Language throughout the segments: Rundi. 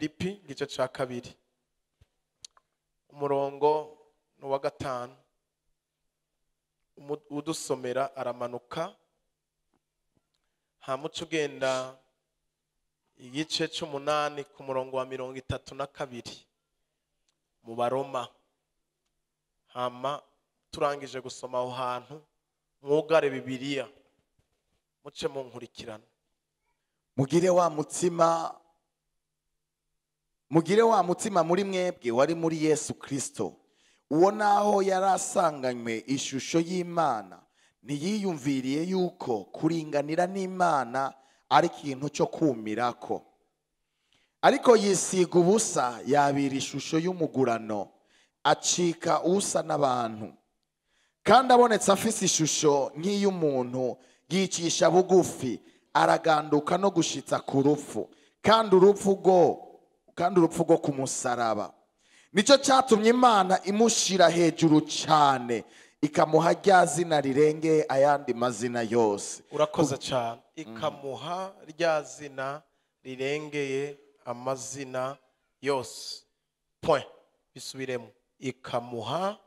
Abanyafilipi igice ca 2 umurongo ni uwa 5. Udusomera aramanuka hamuca ugenda igice c'umunani ku murongo wa 32 mu Baroma. Hama turangije gusoma aho hantu mwugare Bibiliya muce mu nkurikirana. Mugire wa mutima muri mwebwe wari muri Yesu Kristo, uwo naho yarasanganywe ishusho y'Imana ntiyiyumviriye yuko kuringanira n'Imana ari ikintu cyo kumirako, ariko yisiga ubusa yabira ishusho y'umugurano acika usa n'abantu. Kandi abonetse afise ishusho nk'iy'umuntu yicisha bugufi araganduka no gushitsa ku rupfu, kandi urupfu rwo ku musaraba. Nicyo cyatumye Imana imushira hejuru cyane ikamuha rya zina rirenge ayandi mazina yose. Urakoze cyane. Ikamuha rya zina rirengeye amazina yose. Point. Bisubiremo. Ikamuha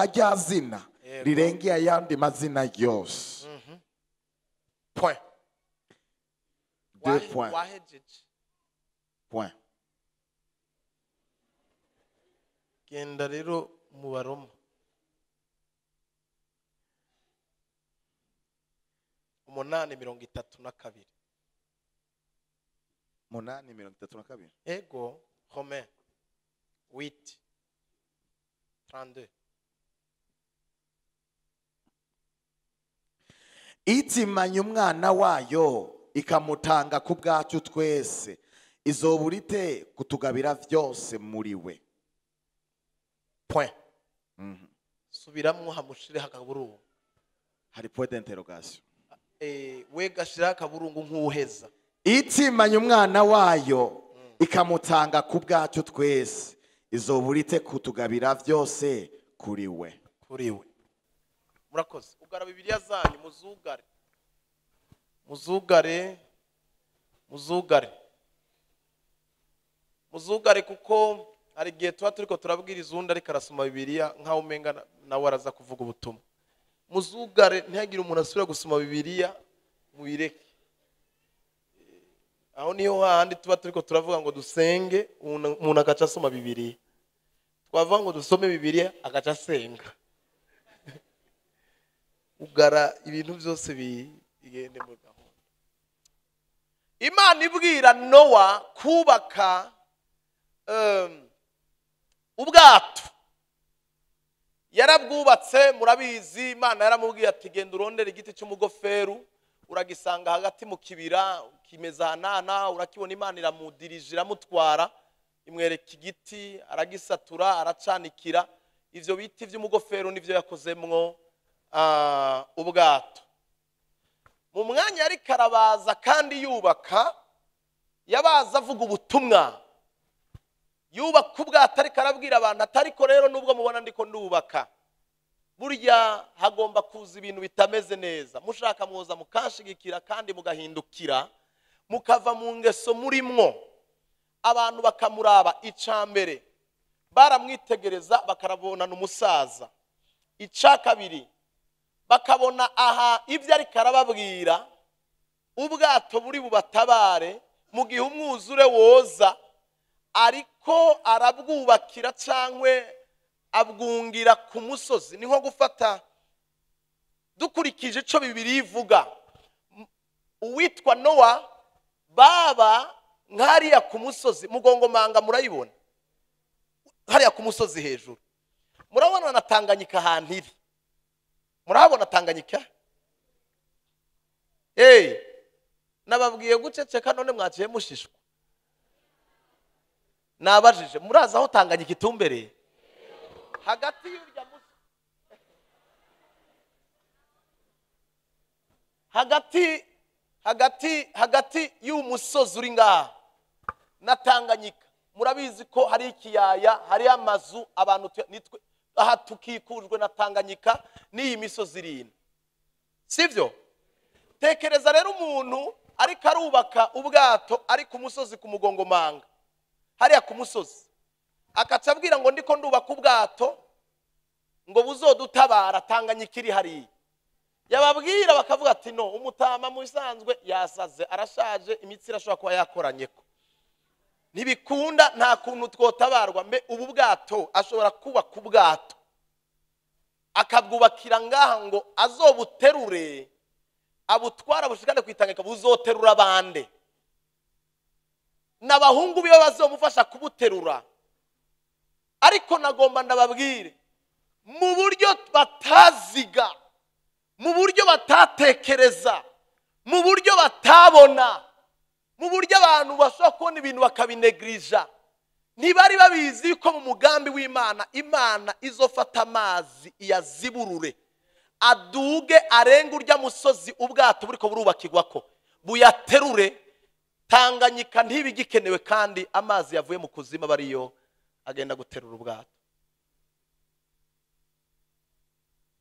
rya zina rirengeye ayandi mazina yose. Point. 2 points. Point. Genda rero mu Baroma 8:32. 8:32. Ego Romain 8:32. Itimanye umwana wayo ikamutanga ku bwacu twese, izoburite kutugabira vyose muri we. Point. Subiramwo hamushire hakaburungu. Hari point d'interrogation. We gashira akaburungu nkuheza. Itimanye umwana wayo ikamutanga ku bwacu twese, izoburite kutugabira vyose kuri we. Kuri we. Murakoze. Ugara Bibiliya zanyu muzugare. Muzugare. Muzugare. Muzugare kuko hari igihe tuba turiko turabwiriza undi ariko arasoma Bibiliya nkaho umenga nawe araza kuvuga ubutumwa. Muzugare ntihagire umuntu asubira gusoma Bibiliya mubireke. Aho niho handi tuba turiko turavuga ngo dusenge umuntu agaca asoma Bibiliya. Twavuga ngo dusome Bibiliya agaca asenga. Ugara ibintu byose bigende mu gahunda. Imana ibwira Nowa kubaka ubwato. Yarabwubatse murabizi. Imana yaramubwiye ati genda urondere igiti cy'umugoferu uragisanga hagati mu kibira kimeza hanana urakibona. Imana iramudirije iramutwara imwereka igiti aragisatura aracanikira. Ivyo biti vy'umugoferu nivyo yakozemwo ubwato. Mu mwanya ariko arabaza kandi yubaka, yabaza avuga ubutumwa. Yubaka ubwato ariko arabwira abantu atariko rero nubwo mubona ndiko ndubaka, burya hagomba kuza ibintu bitameze neza. Mushaka mwoza mukanshigikira kandi mugahindukira mukava mu ngeso murimwo. Abantu bakamuraba. Icambere baramwitegereza bakarabona n'umusaza. Ica kabiri bakabona aha ibyo ariko arababwira ubwato buri bubatabare mu gihe umwuzure woza, ariko arabwubakira cyangwa abwungira ku musozi. Ni nko gufata dukurikije ico Bibiliya ivuga, uwitwa Nowa baba nkariya ku musozi mugongomanga, murayibona hariya ku musozi hejuru. Murabona na Tanganyika ahantu iri. Murabona Tanganyika? Nababwiye guceceka none mwaciye mushishwa. Nabajije muraza aho Tanganyika itumbereye? Hagati y'urya musozi, hagati hagati hagati y'umusozi uri ngaha na Tanganyika. Murabizi ko hari ikiyaya, hari amazu abantu nitwe aha tukikujwe na Tanganyika n'iyi misozi irindwi. Sivyo? Tekereza rero umuntu ariko arubaka ubwato ari ku musozi ku mugongomanga hariya ku musozi, akaca abwira ngo ndiko ndubaka ubwato ngo buzodutabara Tanganyika iri hariya. Yababwira bakavuga ati no, umutama mu bisanzwe yasaze, arashaje, imitsi irashobora kuba yakoranyeko, ntibikunda, nta kuntu twotabarwa. Mbe ubu bwato ashobora kubaka ubwato akabwubakira ngaha ngo azobuterure abutwara bushikane kwitangika, buzoterura bande? N'abahungu biwe bazomufasha kubuterura. Ariko nagomba ndababwire, mu buryo bataziga, mu buryo batatekereza, mu buryo batabona, mu buryo abantu bashobora kubona ibintu bakabinegrija, ntibari babizi ko mu mugambi w'Imana, Imana izofata amazi iyaziburure, aduge arenge urya musozi ubwato buriko burubakirwako, buyaterure. Tanganyika ntibigikenewe, kandi amazi yavuye mu kuzimu bariyo agenda guterura ubwato.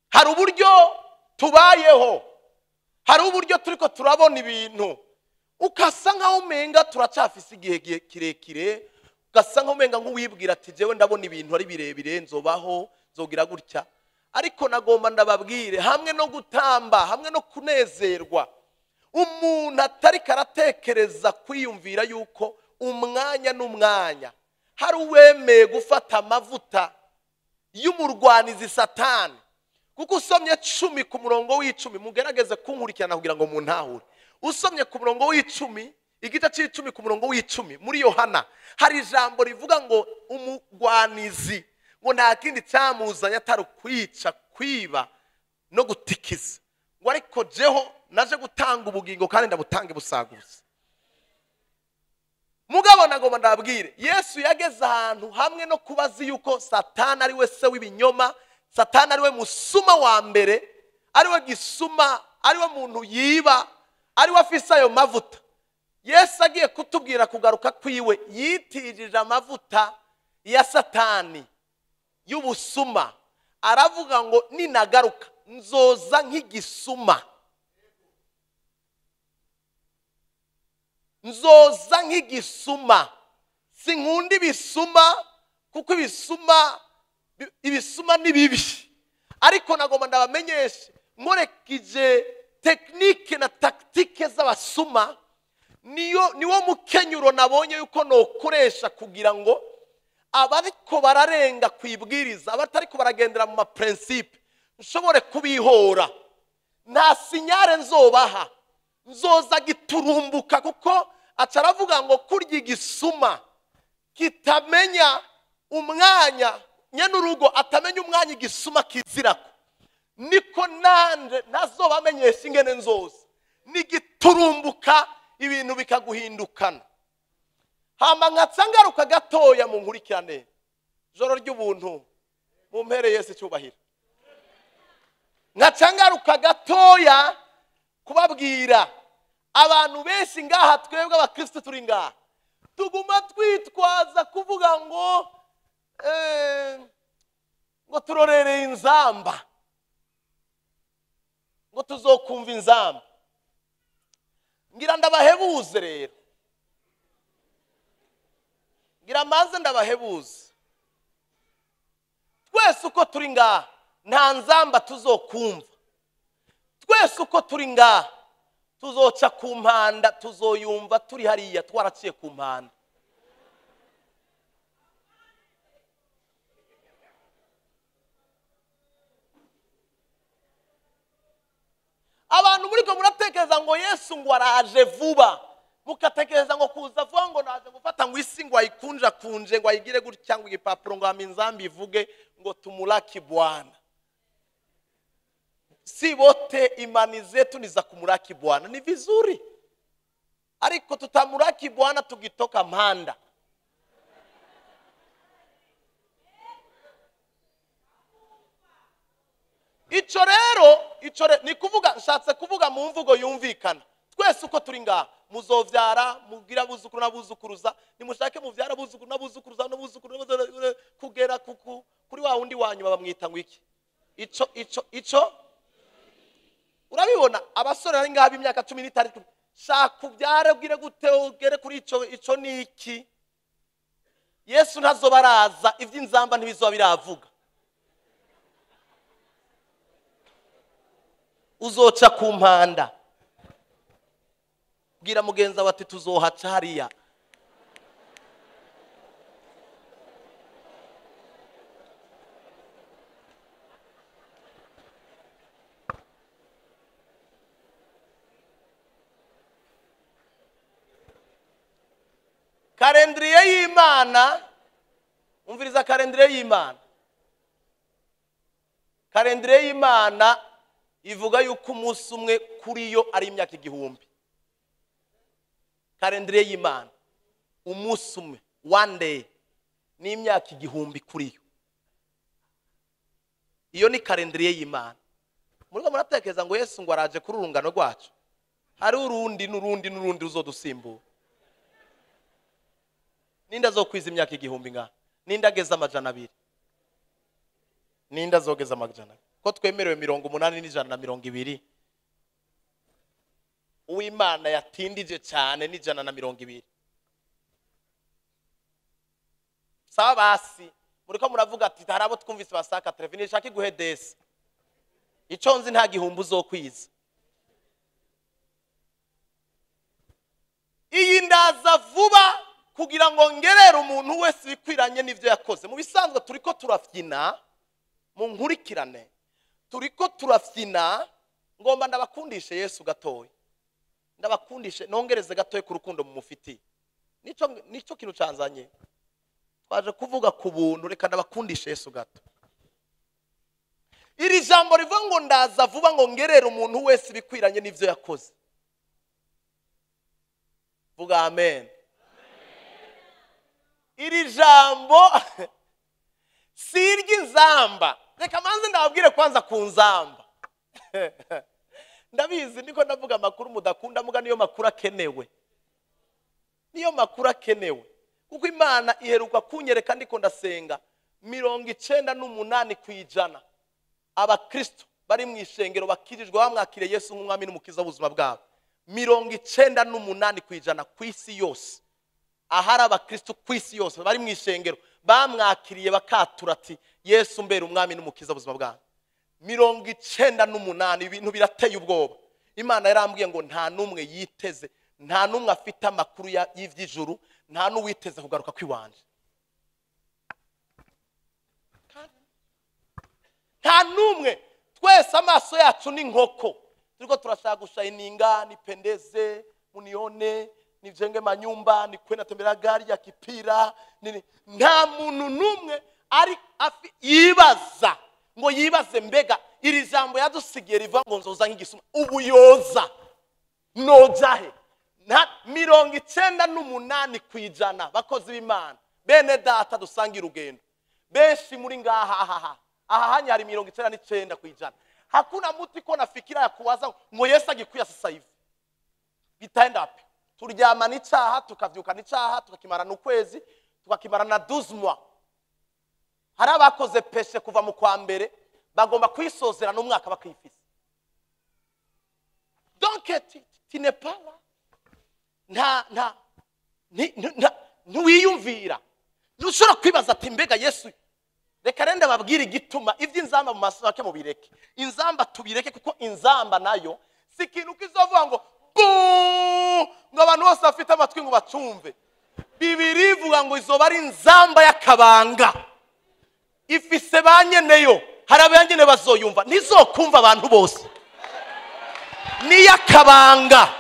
Hari uburyo tubayeho, hari uburyo turiko turabona ibintu, ukasa nkaho umenga turacafise igihe kirekire, ugasa nkaho umenga nk'uwibwira ati jewe ndabona ibintu ari birebire, nzobaho, nzogira gutya. Ariko nagomba ndababwire, hamwe no gutamba, hamwe no kunezerwa, umuntu atari karatekereza kwiyumvira yuko umwanya n'umwanya hari uwemeye gufata amavuta y'umurwanizi Satani. Kuko usomye 10 ku murongo w'icumi, mugerageze kunkurikirana kugira ngo muntahure. Usomye ku murongo w'icumi, igice c'icumi ku murongo w'icumi muri Yohana, hari ijambo rivuga ngo umugwanizi ngo nta kindi cyamuzanye atari kwica, kwiba no gutikiza, ngo ariko jeho naje gutanga ubugingo kandi ndabutange busagusa. Mugabo nagomba ndabwire, Yesu yageze ahantu hamwe no kubaza yuko Satani ari we se w'ibinyoma, Satani ari we musuma wa mbere, ari we gisuma, ari we muntu yiba, ari we afise ayo mavuta. Yesu agiye kutubwira kugaruka kwiwe, yitijije amavuta ya Satani y'ubusuma, aravuga ngo ninagaruka nzoza nk'igisuma, nzoza nk'igisuma. Sinkunda ibisuma, kuko ibisuma ni bibi, ariko nagomba ndabamenyeshe nkorekije tekinike na taktike z'abasuma, niwo mukenyuro nabonye yuko nokoresha kugira ngo abariko bararenga kwibwiriza, abatariko baragendera mu maprincipe, nshobore kubihora. Nta sinyare nzobaha, nzoza giturumbuka, kuko acaravuga ngo kurya igisuma kitamenya umwanya, nyenurugo atamenya umwanya igisuma kizirako, niko nanje ntazobamenyesha ingene nzoza nigiturumbuka, ibintu bikaguhindukana. Hama nkatsa ngaruka gatoya mu nkurikirane joro ry'ubuntu, mumpere Yesu icyubahiro. Nkatsa ngaruka gatoya kubabwira abantu benshi ngaha, twebwe abakristo turi ngaha, tuguma twitwaza kuvuga ngo ngo turorereye inzamba, ngo tuzokumva inzamba. Ngira ndabahebuze rero, ngira maze ndabahebuze, twese uko turi ngaha nta nzamba tuzokumva, twese uko turi ngaha tuzoca ku mpanda, tuzoyumva turi hariya twaraciye ku mpanda. Abantu muri ko muratekereza ngo Yesu ngo araje vuba, mukatekereza ngo kuza vuba ngo naje gufata ngo isi ngo ayikunja kunje ngo ayigire gutya ngo igipapuro ngo aminzambi ivuge ngo tumulaki Bwana. Si wote imani zetu ni za kumulaki Bwana, ni vizuri, ariko tutamulaki Bwana tukitoka Mpanda. Ico rero, ni kuvuga, nshatse kuvuga mu mvugo yumvikana. Twese uko turi ngaha muzovyara, mugira buzukuru n'abuzukuruza, nimushake muvyara buzukuru n'abuzukuruza n'abuzukuru kugera kuri wa wundi wanyuma bamwita ngo iki? Ico urabibona abasore bari ngaha b'imyaka 16 Shaka ubyare ubwire gute ugere kuri ico niki. Yesu ntazoba araza, ivy'inzamba ntibizoba biravuga. Uzoca ku mpanda. Bwira mugenzi wawe ati tuzohaca hariya. Kalendriye y'Imana, umviriza kalendriye y'Imana. Kalendriye y'Imana ivuga yuko umunsi umwe kuri yo ari imyaka 1000. Kalendriye y'Imana, umunsi umwe, one day, ni imyaka 1000 kuri yo. Iyo ni kalendriye y'Imana. Muriko muratekereza ngo Yesu ngo araje kuri urungano rwacu. Hari urundi n'urundi n'urundi ruzodusimbura. Ninda zokwiza imyaka 1000 nga? Ninda ageza 200? Ninda zogeza 200? Ko twemerewe 80 n'120. Uwimana yatindije cyane ni 120. Sawa basi, muriko muravuga ati harabo twumvise basaka Trevini shaka iguhe desi. Ico nzi nta gihumbi uzokwiza. Iyi ndaza vuba kugira ngo ngerere umuntu wese bikwiranye n'ivyo yakoze. Mu bisanzwe turiko turafyina, mu nkurikirane turiko turafyina, ngomba ndabakundishe Yesu gatoya. Ndabakundishe nongereze gatoya ku rukundo mumufitiye. Nico kintu canzanye. Twaje kuvuga ku buntu, reka ndabakundishe Yesu gato. Iri jambo rivuga ngo ndaza vuba ngo ngerere umuntu wese bikwiranye n'ivyo yakoze. Vuga amen. Iri jambo si iry'inzamba. Reka manze ndababwire kwanza ku nzamba. Ndabizi ndiko ndavuga amakuru mudakunda, muga niyo makuru akenewe. Niyo makuru akenewe. Kuko Imana iheruka kunyereka ndiko ndasenga 98% abakristo bari mu ishengero bakirijwe bamwakire Yesu nk'umwami n'umukiza w'ubuzima bwabo. 98% ku isi yose. Ahari abakristo ku isi yose bari mu ishengero bamwakiriye bakatura ati Yesu mbere umwami n'umukiza w'ubuzima bwabo. 98, ibintu birateye ubwoba. Imana yarambwiye ngo nta numwe yiteze, nta numwe afite amakuru y'ivy'ijuru, nta n'uwiteze kugaruka kwiwanje. Nta numwe, twese amaso yacu ni nkoko. Turiko turashaka gushininga, nipendeze, munione, nijenge manyumba, nikwe natembera gari ya kipira, nini. Nta muntu numwe ari yibaza ngo yibaze mbega iri jambo yadusigiye riva ngo nzoza nk'igisuma ubuyoza nojahe. Na 98% bakozi b'Imana bene data dusanga irugendo benshi muri ngaha aha aha hanya hari 99%. Hakuna mtu iko na fikira ya kuwaza ngo Yesu agikuya sasa hivi. Bitaenda wapi? Turyamana icaha, tukavyukana icaha, tukakimarana ukwezi, tukakimarana 12 mois. Hari abakoze peshe kuva mu kwa mbere bagomba kwisozera n'umwaka bakifisa. Donc tu n'es pas là. Nta ntiwiyumvira. Ntushobora kwibaza ati mbega Yesu. Reka rende babwire igituma ivy'inzamba mu maso yake mubireke. Inzamba tubireke kuko inzamba nayo si ikintu kizovuga ngo ngo abantu bose bafite amatwi ngo bacumve. Bibiri ivuga ngo izoba ari inzamba y'akabanga. Ifise banyeneyo, hari abanyene bazoyumva, ntizokumva abantu bose. Ni yakabanga.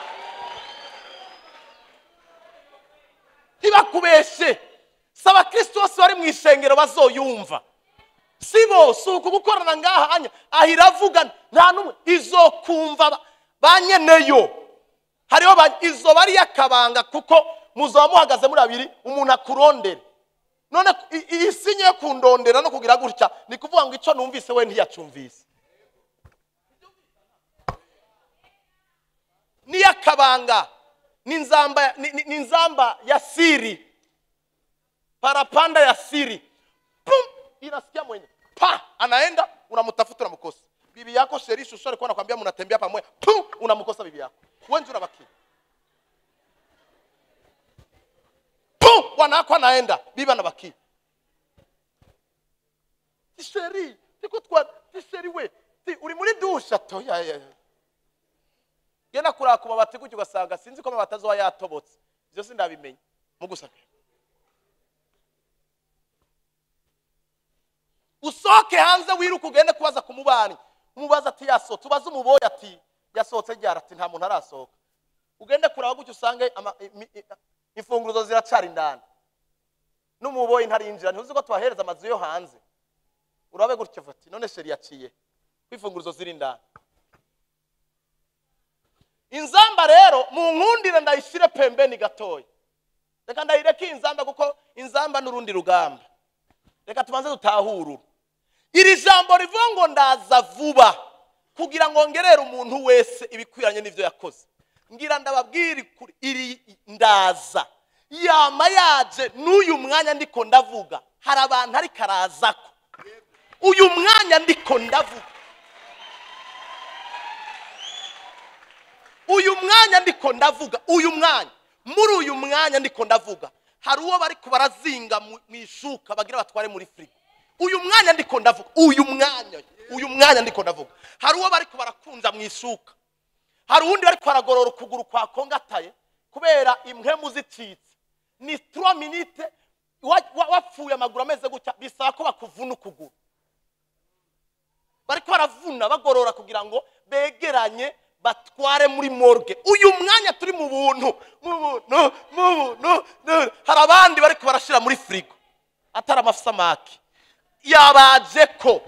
Ntibakubeshe. Saba Kristo bose bari mu ishengero bazoyumva. Si bose uko gukorana ngaha anya ahiravuga nta numwe izokumva banyeneyo. Hariho izoba ari yakabanga kuko muzoba muhagaze muri abiri umuntu akurondera. None iyi sinye kundondera no kugira gutya ni kuvuga ngo ico numvise we ntiyacumvise. Ni yakabanga, ni nzamba, ni nzamba ya siri. Parapanda ya siri. Pum, inasikia mwenye. Pa, anaenda unamtafuta unamkosa. Bibi yako sheri shusho alikuwa anakuambia mnatembea pamoja. Pum, unamkosa bibi yako. Wewe ndio unabaki. bwana wako anaenda, bibi anabaki. Chéri, tikutwa chéri we, uri muri douche to ya ya. Genda kuraka ku mabati gutyo ugasanga sinzi ko amabati azoba yatobotse. Ivyo sindabimenya. Mugusaka. Usoke hanze wiruka ugende kubaza ku mubani. Umubaza ati yasohotse, ubaze umuboyi ati yasohotse ryari, ati nta muntu arasohoka. Ugende kuraba gutyo usange imfunguruzo ziracari indani. N'umuboyi ntarinjira, ntuzi ko twahereza amazu yo hanze. Urabe gutyo ati none chéri yaciye kwifunguruzo ziri indani. Inzamba rero mu nkundire ndayishire pembeni gatoya. Reka ndayireke inzamba kuko inzamba n'urundi rugamba. Reka tubanze dutahurure. Iri jambo rivuga ngo ndaza vuba kugira ngo ngerere umuntu wese ibikwiranye n'ivyo yakoze. Ngira ndababwira iri ndaza yama yaje n'uyu mwanya ndiko ndavuga hari abantu ari karazako. Uyu mwanya ndiko ndavuga, uyu mwanya ndiko ndavuga, uyu mwanya, muri uyu mwanya ndiko ndavuga hari uwo bari kubarazinga mu ishuka bagira batware muri frigo. Uyu mwanya ndiko ndavuga, uyu mwanya ndiko ndavuga hari uwo bari kubarakunza mu ishuka. Hari uwundi bari kwaragorora ukuguru kwa kongataye kubera impwemu zicitse. Ni 3 minutes wapfuye amaguru ameze gutya bisaba ko bakuvuna ukuguru. Bariko baravuna bagorora kugira ngo begeranye batware muri morgue. Uyu mwanya turi mu buntu, mu buntu, hari abandi bariko barashira muri frigo atari amasamaki yabaje ko.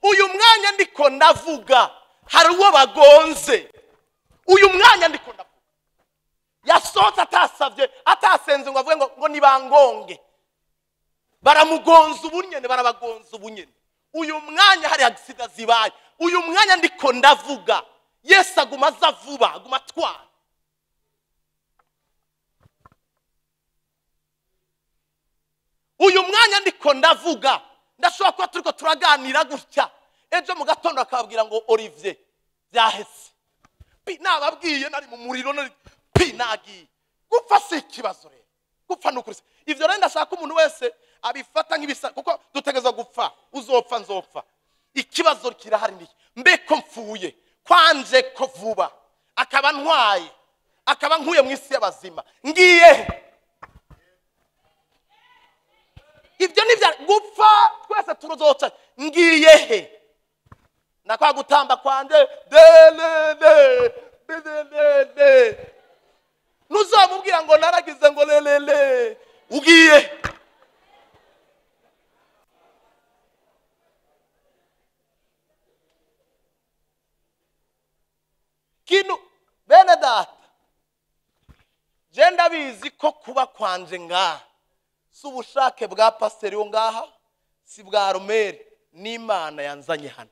Uyu mwanya ndiko ndavuga hari uwo bagonze. Uyu mwanya ndiko ndavuga yasohotse atasavye atasenze ngo avuge ngo nibangonge. Baramugonza ubunyene, barabagonza ubunyene. Uyu mwanya hari accident zibaye. Uyu mwanya ndiko ndavuga Yesu aguma aza vuba, aguma atwara. Uyu mwanya ndiko ndavuga ndashobora kuba turiko turaganira gutya ejo mu gatondo akababwira ngo Olivier byahese. Pi nababwiye nari mu muriro nari pi nagiye. Gupfa si ikibazo rero. Gupfa nukuri. Ivyo rero ndashaka umuntu wese abifata nk'ibisa kuko dutegezwa gupfa, uzopfa nzopfa. Ikibazo kirahari niki? Mbe ko mfuye kwanje ko vuba akaba ntwaye akaba nkuye mu isi y'abazima ngiye. Ibyo nivya gupfa twese turuzoca ngiye he? Nakwa gutamba kwanje de le de de de de. Nuzamubwira ngo naragize ngo le le le ugiye. Kinu bene data je ndabizi ko kuba kwanje ngaha si ubushake bwa pasiteri wo ngaha, si bwa Romeri, n'Imana yanzanye hano.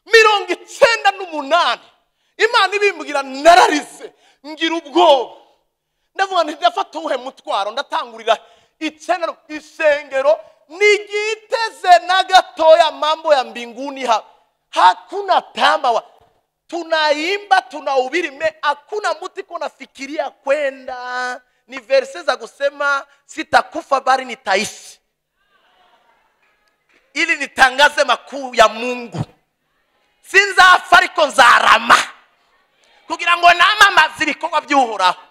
Mirongo 98 Imana ibimbwira nararize ngira ubwoba ndavuga nti ndafata uwuhe mutwaro ndatangurira 9 isengero nigiteze na gatoya mambo ya mbinguni hakuna tamba tunaimba tunahubiri me hakuna mtu kuna fikiria kwenda. Ni verse za kusema sitakufa bali nitaishi ili nitangaze makuu ya Mungu. Sinzapfa ariko nzarama kugira ngo namamaze ibikorwa by'Uhoraho.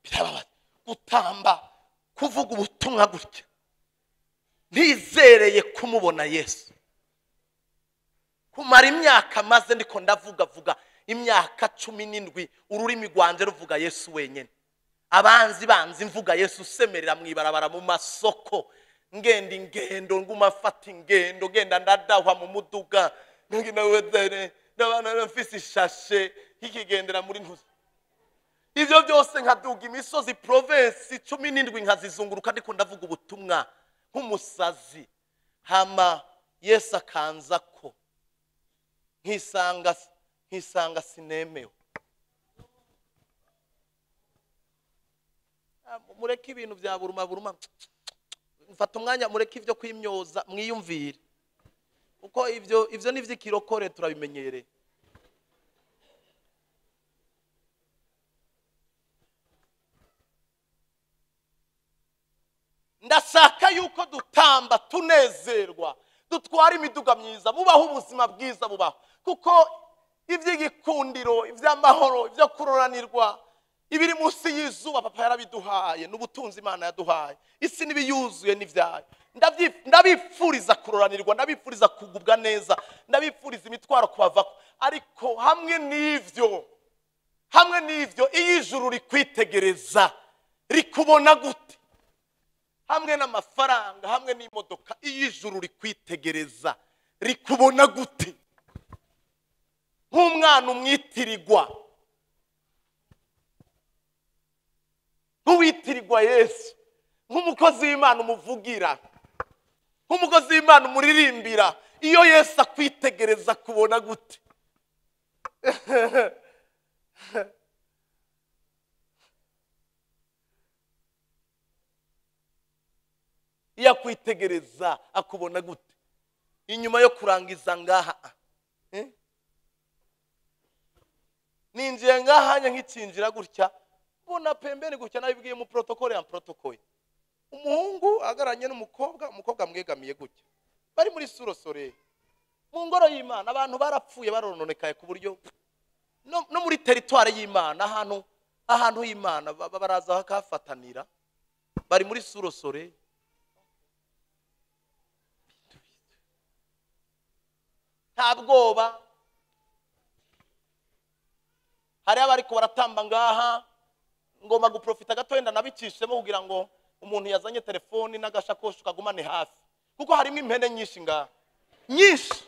Birababaza gutamba kuvuga ubutumwa gutya ntizereye kumubona Yesu. Kumara imyaka maze ndiko ndavuga vuga imyaka 17 ururimi rwanje ruvuga Yesu wenyene. Abanzi banzi mvuga Yesu semerera mwibarabara mu masoko ngenda ingendo nguma fata ingendo ngenda ndadahwa mu muduga ngenda wedere ndabana mfise ishashe ikigendera muri ntuzi. Ivyo byose nkaduga imisozi province 17 nkazizunguruka ndiko ndavuga ubutumwa nk'umusazi. Hama Yesu akanza ko nkisanga sinemewe. Mureke ibintu bya buruma buruma, mfata umwanya mureke ibyo kwimyoza mwiyumvire, kuko ibyo ni iby'ikirokore turabimenyereye. Ndashaka yuko dutamba tunezerwa, dutwara imiduga myiza, bubaho ubuzima bwiza bubaho, kuko iby'igikundiro, iby'amahoro, ibyo kuroranirwa, ibiri munsi y'izuba papa yarabiduhaye, n'ubutunzi Imana yaduhaye, isi n'ibiyuzuye n'ibyayo. Ndabifuriza kuroranirwa, ndabifuriza kugubwa neza, ndabifuriza imitwaro kubavako, ariko hamwe n'ivyo iyo ijuru rikwitegereza rikubona gute? Hamwe n'amafaranga, hamwe n'imodoka, iyo ijuru rikwitegereza rikubona gute? Nk'umwana umwitirirwa, nk'uwitirirwa Yesu, nk'umukozi w'Imana umuvugira, nk'umukozi w'Imana umuririmbira, iyo Yesu akwitegereza kubona gute? Iyo akwitegereza akubona gute? Inyuma yo kurangiza ngaha, ninjiye ngaha nkicinjira gutya, mbona pembeni gutya, nabibwiye mu protocole ya protocole, umuhungu agaranye n'umukobwa, umukobwa amwegamiye gutya, bari muri surosore mu ngoro y'Imana. Abantu barapfuye barononekaye ku buryo no muri territoire y'Imana, ahantu y'Imana baraza bakahafatanira, bari muri surosore. Nta bwoba. Hari abariko baratamba ngaha, ngomba guprofita gato wenda nabicishemo kugira ngo umuntu yazanye telefoni n'agashakoshi kagumane hafi, kuko harimo impene nyinshi ngaha, nyinshi.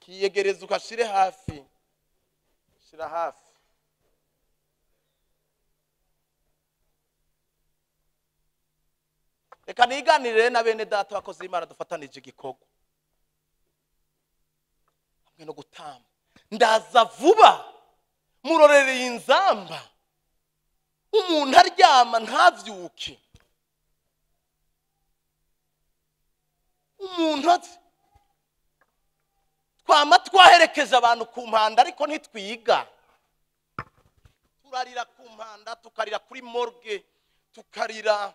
Kiyegereza ukashire hafi, shira hafi. Reka niganire na bene data bakoze Imana dufatanije igikorwa hamwe no gutamba. Ndaza vuba, murorereye inzamba, umuntu aryama ntavyuke, umuntu twama twaherekeje abantu ku mpanda, ariko ntitwiga. Turarira ku mpanda, tukarira kuri morgue, tukarira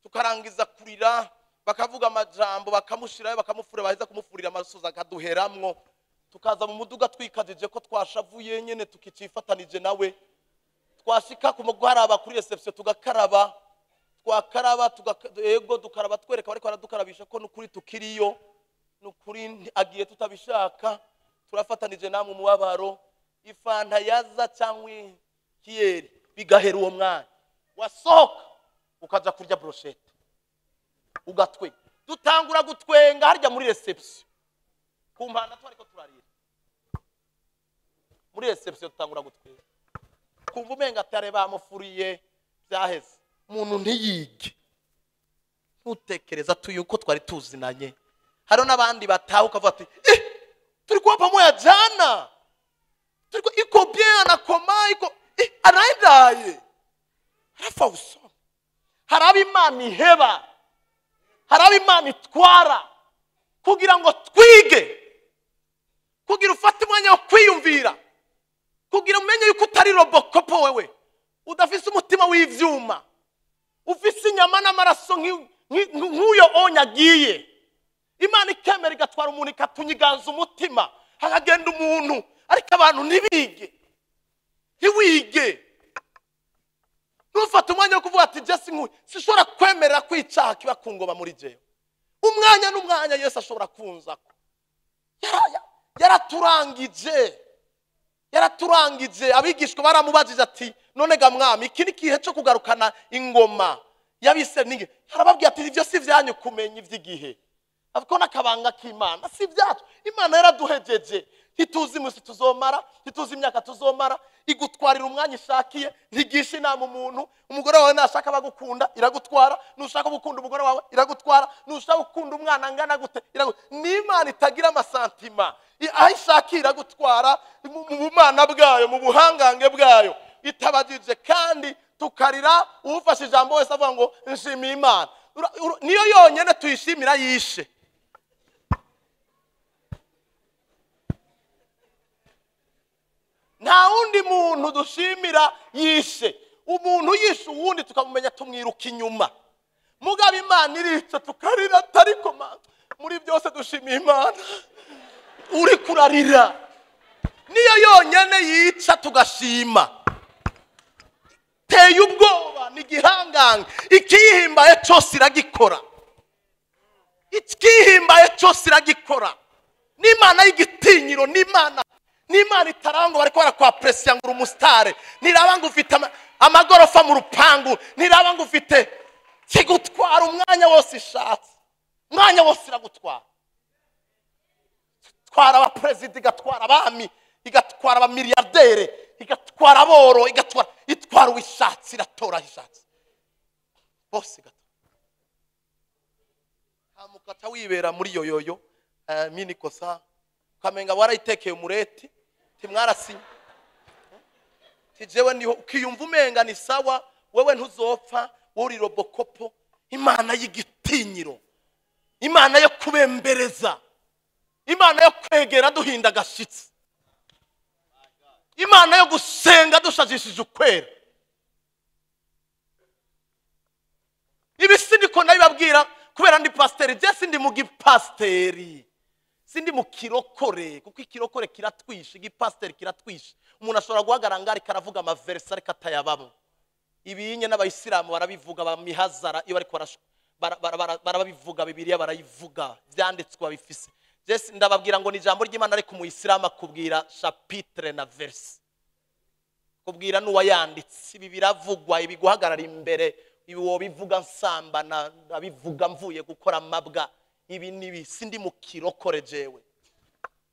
tukarangiza kurira, bakavuga amajambo, bakamushirayo, bakamufurira, baheza kumufurira amasozi akaduheramwo, tukaza mu muduga twikajije ko twashavuye nyene, tukicifatanije nawe. Twashika ku mugaraba kuri reception tugakaraba, twakaraba ego dukaraba, twereka bariko baradukarabisha ko nukuri tukiriyo, nukuri agiye tutabishaka, turafatanije namwe umubabaro. Ifanta yaza cyangwa kiyeri bigahera uwo mwana, wasohoka ukaja kurya brochette ugatwe. Dutangura gutwenga harya muri reception ku mpanda twariko turarira muri reception, dutangura gutwenga, kumva umenga atare bamufuriye byaheze. Umuntu ntiyige, ntutekereza tuyuko twari tuzinanye. Hariho n'abandi bataha ukavuga ati turi kuwa pamoja jana, turi iko bien, anakoma iko anaendaye arafa usoma. Hari abo Imana iheba, hari abo Imana itwara kugira ngo twige, kugira ufate umwanya wo kwiyumvira, kugira umenye yuko utari robokopo, wewe udafise umutima w'ivyuma, ufise inyama n'amaraso nk'uyo onyagiye. Imana ikemera igatwara umuntu ikatunyiganza umutima, hakagenda umuntu, ariko abantu ntibige, ntiwige. Ntufate umwanya wo kuvuga ati Jesse nkuyu sishobora kwemerera kwicaha kiba ku ngoma muri jewe. Umwanya n'umwanya Yesu ashobora kunzako. Yaraturangije. Abigishwa baramubajije ati none ga mwami, iki ni kihe cyo kugarukana ingoma yabise ninge? Arababwira ati ivyo si vyanyu kumenya ivy'igihe, ariko n'akabanga k'Imana si vyacu. Imana yaraduhejeje, Ntituzi iminsi tuzomara, ntituzi imyaka tuzomara. Igutwarira umwanya ishakiye, ntigisha inama umuntu. Umugore wawe nashaka bagukunda iragutwara, nushaka gukunda umugore wawe iragutwara, nushaka gukunda umwana angana gute iragutwara. Ni Imana itagira amasantima, aho ishakiye iragutwara mu bumana bwayo, mu buhangange bwayo, itabajije. Kandi tukarira ufashe ijambo wese avuga ngo nshimiye Imana. Niyo yonyene tuyishimira yishe. Nta wundi muntu dushimira yishe. Umuntu yishe uwundi tukamumenya tumwiruka inyuma. Mugabo Imana irica tukarira, ariko muri byose dushimiye Imana. Uri kurarira. Niyo yonyene yica tugashima. Teye ubwoba, ni igihangange. Ikihimbaye cyose iragikora. Ikihimbaye cyose iragikora. N'Imana y'igitinyiro, n'Imana n'Imana itarangwa bariko barakwapresiya ngo uri umusitare, ntiraba ngo ufite amagorofa mu rupangu, ntiraba ngo ufite kigutwara umwanya wose ishatse. Umwanya wose iragutwara. Twara abaperezida, igatwara abami, igatwara abamiliyardere, igatwara aboro, igatwara, itwara uwishatse, iratora ishatse. Bose igatora. Hamukata wibera muri yoyoyo, mini kosa ukamenga warayitekeye umureti, timwarasinye. Tijewe niho ukiyumva umenga ni sawa, wewe ntuzopfa, wowe uri robokopo. Imana y'igitinyiro, Imana yo kubembereza, Imana yo kwegera duhinda agashitsi, Imana yo gusenga dushajishije ukwera. Ibi sindiko ndabibabwira kubera ndi pasiteri, je sindi mu gipasiteri, sindi mu kirokore, kuko ikirokore kiratwisha, igipasiteri kiratwisha. Umuntu ashobora guhagarara ngaho ariko aravuga amaverse ariko atayabamo. Ibinye n'abayisilamu barabivuga, bamihazara iyo bariko barabivuga, Bibiliya barayivuga, byanditswe babifise. Je ndababwira ngo ni ijambo ry'Imana, ariko umuyisilamu akubwira chapitre na verse, kubwira n'uwayanditse. Ibi biravugwa, ibi guhagarara imbere, ibi wobivuga nsambana, abivuga mvuye gukora amabwa, ibi nibi. Sindi mu kirokore jewe,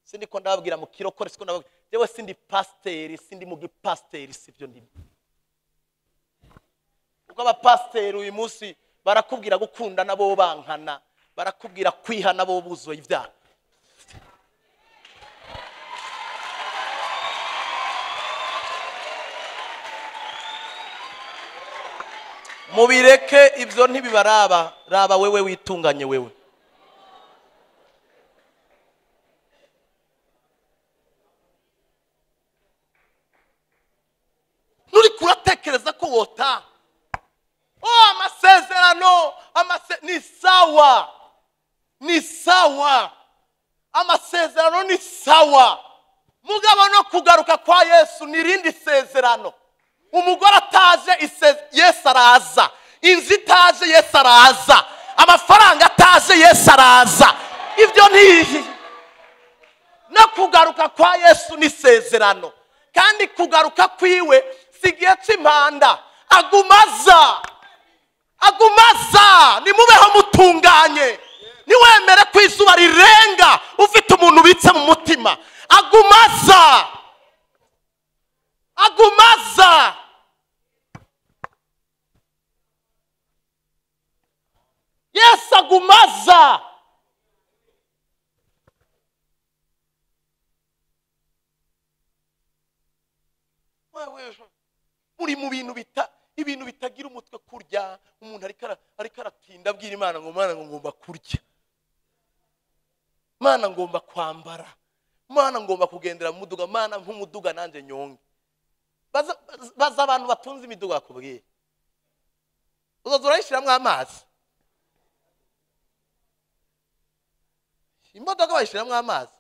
sindi ko ndababwira mu kirokore, siko ndababwira jewe, sindi pasiteri, sindi mu gipasiteri, sivyo ndimo. Ubwo abapasiteri uyu munsi barakubwira gukunda nabo bankana, barakubwira kwihana bo buzuye ibyaha. Mubireke ibyo ntibibaraba, raba wewe witunganye wewe. Nuri kuratekereza ko wota. Oh, amasezerano, ni sawa. Ni sawa. Amasezerano ni sawa. Mugabo no kugaruka kwa Yesu ni rindi sezerano. Umugore ataje Yesu araza, inzu itaje Yesu araza, amafaranga ataje Yesu araza. Ibyo ni no kugaruka kwa Yesu ni sezerano. Kandi kugaruka kwiwe si igihe cy'impanda, agumaza, agumaza. Nimubeho mutunganye, niwemere ko izuba rirenga ufite umuntu ubitse mu mutima. Agumaza, agumaza. Yesu agumaza. Muri mu bintu bita ibintu bitagira umutwe kurya, umuntu ariko aratinda abwira Imana ngo Mana ngo ngomba kurya, Mana ngomba kwambara, Mana ngomba kugendera mu muduga, Mana nk'umuduga nanje nyonge. Baza abantu batunze imiduga bakubwiye, uzoza urayishiramwo amazi. Imodoka bayishiramwo amazi,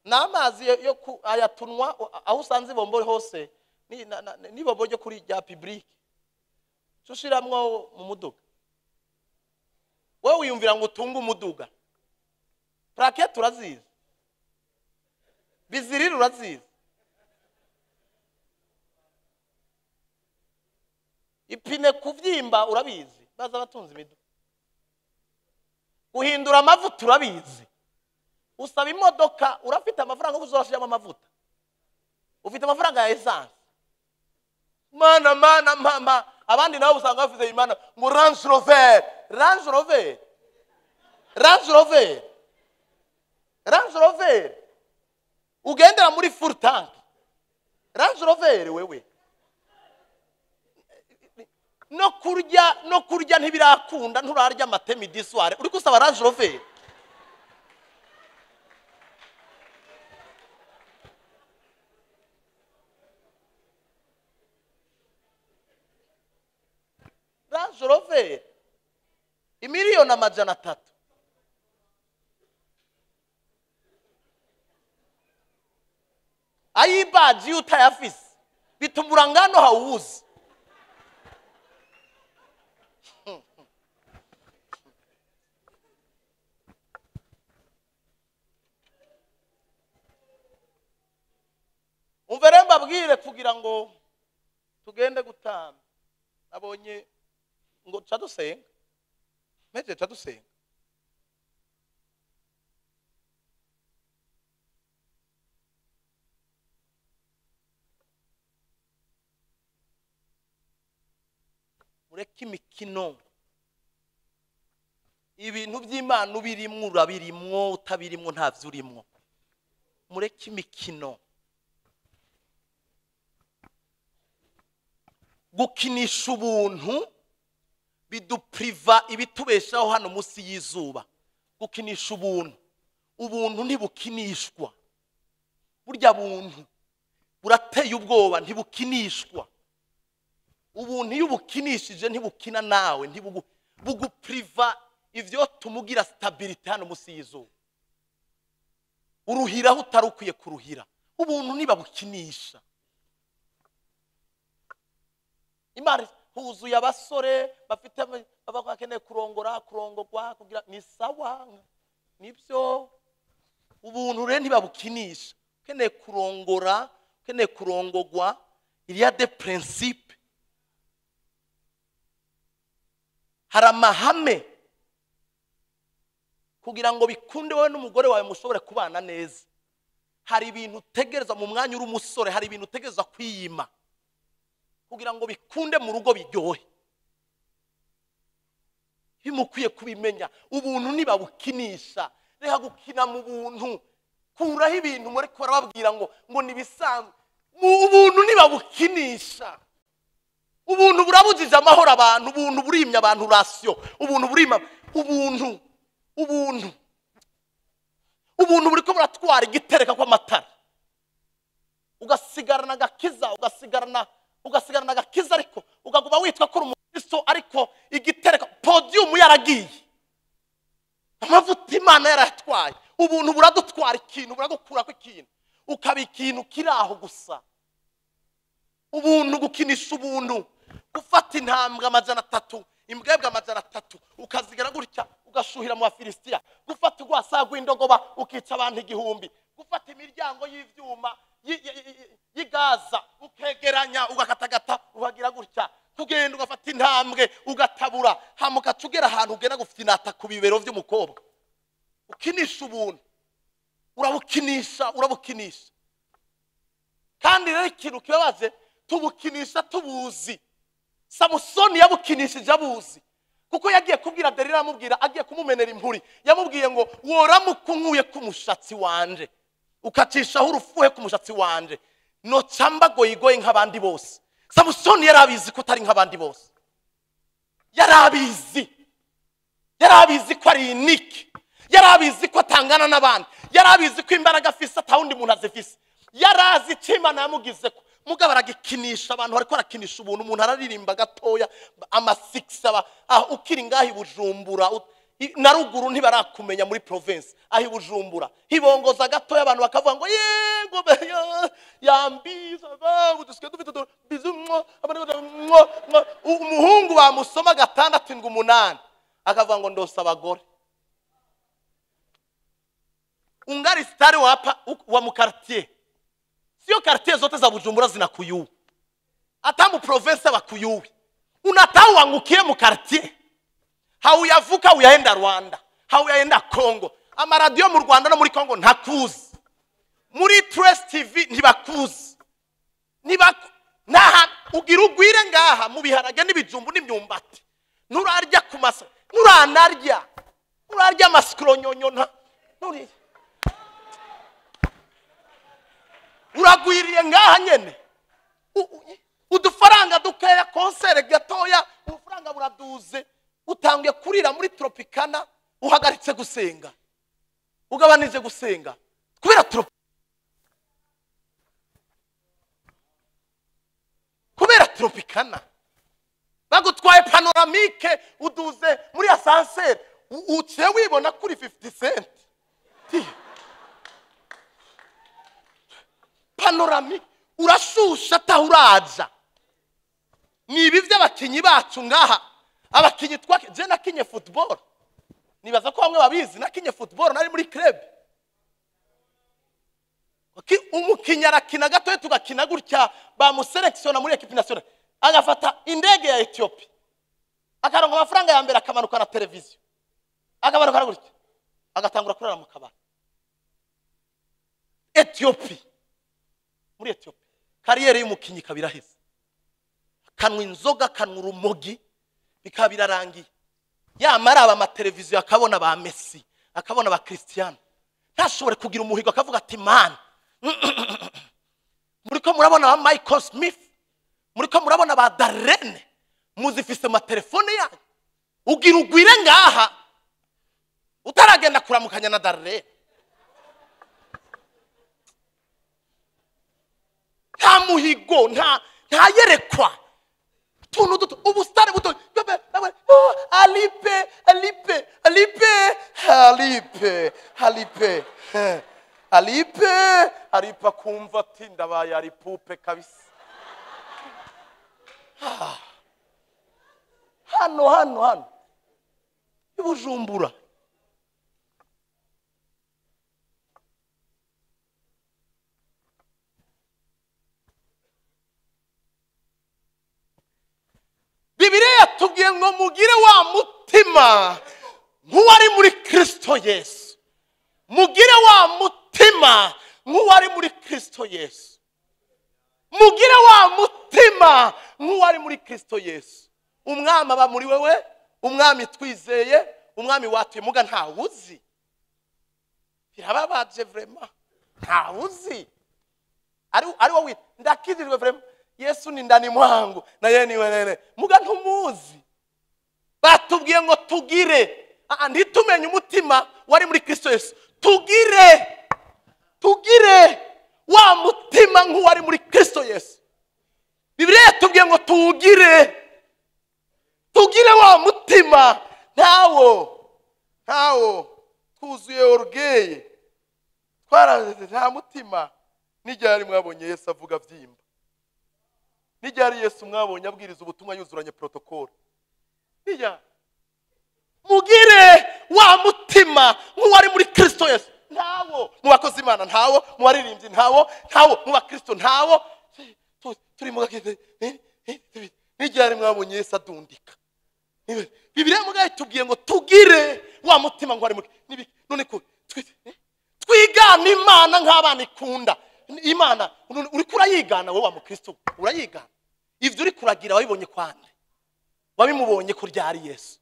ni amazi yo ayatunwa aho usanze ibombo hose, n'ibombo ryo kuri rya public ushiramwo mu muduga. Wewe wiyumvira ngo utunge umuduga, plaquette urazizi, bizirira urazizi, ipine kuvyimba urabizi, baza batunze imiduga, guhindura amavuta urabizi, Usaba imodoka, urafite amafaranga yo kuzorashiramo amavuta, ufite amafaranga ya essence. Mana mana mama, abandi nabo usanga bafite imana ngo Range Rover, Range Rover, Range Rover, Range Rover, ugendera muri full tank Range Rover wewe. No kurya, no kurya ntibirakunda, nturarya amatemi disware, uri gusaba Range Rover. Range Rover 1,300,000. Ayibaji utayafise bituma ngano hawuzi. Umvere mbabwire kugira ngo tugende gutamba. Nabonye ngo cadusenga, meje cadusenga. Mureke imikino. Ibintu by'Imana ubirimwo urabirimwo, utabirimwo ntavyo urimwo. Mureke imikino. Gukinisha ubuntu bidupriva ibitubeshaho hano munsi y'izuba. Gukinisha ubuntu, ubuntu ntibukinishwa. Burya buntu burateye ubwoba, ntibukinishwa. Ubuntu iyo ubukinishije ntibukina nawe, ntibugupriva ivyo tumugira stability hano munsi y'izuba. Uruhiraho utari ukwiye kuruhira. Ubuntu ntibabukinisha. Imana huzuye abasore bafite bakeneye kurongora, kurongorwa, kugira ni sawa, nibyo. Ubuntu rero ntibabukinisha. Ukeneye kurongora, ukeneye kurongorwa, il y a des principes. Hari amahame kugira ngo bikunde wowe n'umugore wawe mushobore kubana neza. Hari ibintu utegereza mu mwanya uri umusore, hari ibintu utegereza kwiyima kugira ngo bikunde mu rugo biryohe. Bimukwiye kubimenya. Ubuntu ntibabukinisha. Reka gukina mu buntu. Kuraho ibintu muri ko barababwira ngo ngo nibisanzwe. Mu ubuntu ntibabukinisha. Ubuntu burabujije amahoro abantu, ubuntu burimya abantu ratio, ubuntu burima ubuntu, ubuntu. Ubuntu buriko buratwara igitereka kw'amatara. Ugasigarana agakiza, ugasigarana agakiza, ariko ukaguma witwa ko uri umukristo, ariko igitereka podium yaragiye. Amavuta Imana yaratwaye. Ubuntu buradutwara ikintu, buragukura ko ikintu, ukaba ikintu kiraho gusa. Ubuntu, gukinisha ubuntu, gufata intambwe 300, imbwebwe 300, ukazigera gutya ugashuhira mu Bafilisitiya. Gufata urwasaya rw'indogoba ukica abantu 1000. Gufata imiryango y'ivyuma y'igaza ukegeranya ugakatagata ukagira gutya. Kugenda ugafata intambwe ugatabura, hama ugaca ugera ahantu ugenda gufinata ku bibero vy'umukobwa. Ukinisha ubuntu, urabukinisha, urabukinisha. Kandi rero ikintu kibabaje, tubukinisha tubuzi. Samusoni yabukinishije abuzi, kuko yagiye kubwira Delila, amubwira agiye kumumenera impuri, yamubwiye ngo woramukunkuye ku mushatsi wanje, ukacishaho urufuhe ku mushatsi wanje, nocamba goyigoye nk'abandi bose. Samusoni yarabizi ko atari nk'abandi bose. Yarabizi, yarabizi ko ari unique, yarabizi ko atangana n'abandi, yarabizi ko imbaraga afise atawundi muntu azifise, yarazi icyo Imana yamugize ko. Mugabo aragikinisha abantu, bariko arakinisha ubuntu. Umuntu araririmba gatoya ama6 aba ukiri ngahi Bujumbura na ruguru ntibarakumenya muri province, ahi Bujumbura hibongoza gatoya abantu bakavuga ngo yego yambiza babu dusigaye dufite bizumwo. Umuhungu bamusoma 6 7 8 akavuga ngo ndose abagore. Ungari stari wapa wa mu quartier. Sio quartier zote za Bujumbura zinakuyuwe. Hata mu province bakuyuwe. Unataka uangukie mu quartier. Hauyavuka uyaenda Rwanda, hauyaenda Congo. Amaradiyo mu Rwanda no muri Kongo ntakuzi, muri Trace TV ntibakuzi, ntaha ugira ugwire ngaha mu biharage n'ibijumbu n'imyumbati, nturarya ku masa, nturanarya, nturarya amasikoronyonyo, nturi uragwiriye ngaha nyene. Udufaranga dukeya, konsere gatoya, ubufaranga buraduze, utangiye kurira muri Tropicana, uhagaritse gusenga, ugabanije gusenga kubera kubera Tropicana. Bagutwaye panoramique, uduze muri ascenseur, uciye wibona kuri 50 cent. Panoramique urashusha atahuraja. Ni ibi by'abakinyi bacu ngaha, abakinyi twake, je nakinye football, nibaza ko bamwe babizi, nakinye football nari muri club. Umukinyi arakina gatoya tugakina gutya, bamuselektiona muri equipe nationale, agafata indege ya Ethiopia, akaronka amafaranga ya mbere, akamanuka na televiziyo, akamanuka gutya, agatangura kurara mu kabari. Ethiopia, muri Ethiopia kariyeri y'umukinyi kabiraheze, kanwa inzoga, kanwa urumogi, bikaba birarangiye. Yamara aba amateleviziyo akabona ba Messi, akabona ba Cristiano, ntashobore kugira umuhigo, akavuga ati man, muriko murabona ba Michael Smith, muriko murabona ba Darren, muzifise amatelefone yanyu, ugira ugwire ngaha utaragenda kuramukanya na Darren. Nta muhigo, nta yerekwa, tuntu duto, ubusitani buto, Alipe, Alipe, Alipe, Alipe, Alipe, Alipe, Alipe akumva ati ndabaye Alipupe kabisa. Hano hano hano i Bujumbura. Bibiliya yatubwiye ngo mugire wa mutima nk'uwari muri Kristo Yesu. Mugire wa mutima nk'uwari muri Kristo Yesu. Mugire wa mutima nk'uwari muri Kristo Yesu. Umwami aba muri wewe, umwami twizeye, umwami watuye, muga ntawuzi. Birababaje vraiment, ntawuzi. Ari wowe ndakijijwe vraiment, Yesu ni ndani mwangu na yeye ni wenene, muga ntumuzi. Batubwiye ngo tugire, ntitumenye umutima wari muri Kristo Yesu, tugire, tugire wa mutima nk'uwari muri Kristo Yesu. Bibiliya yatubwiye ngo tugire, tugire wa mutima. Ntawo, ntawo, twuzuye orgueil, twaraze nta mutima. N'iryari mwabonye Yesu avuga avyimba? N'iryari Yesu mwabonye abwiriza ubutumwa yuzuranye protocole? Nijya mugire wa mutima nk'uwari muri Kristo Yesu. Ntawo mu bakozi Imana, ntawo mu baririmbyi, ntawo, ntawo mu bakristo, ntawo. Turi mu gakete. N'iryari mwabonye Yesu adundika? Bibiliya mugaye tubwiye ngo tugire wa mutima nk'uwari muri, none ko twigana Imana nk'abana ikunda. Imana uriko urayigana wowe wa mukristo, urayigana. Ivyo uri kuragira wabibonye kwande, wabimubonye ko ryari Yesu.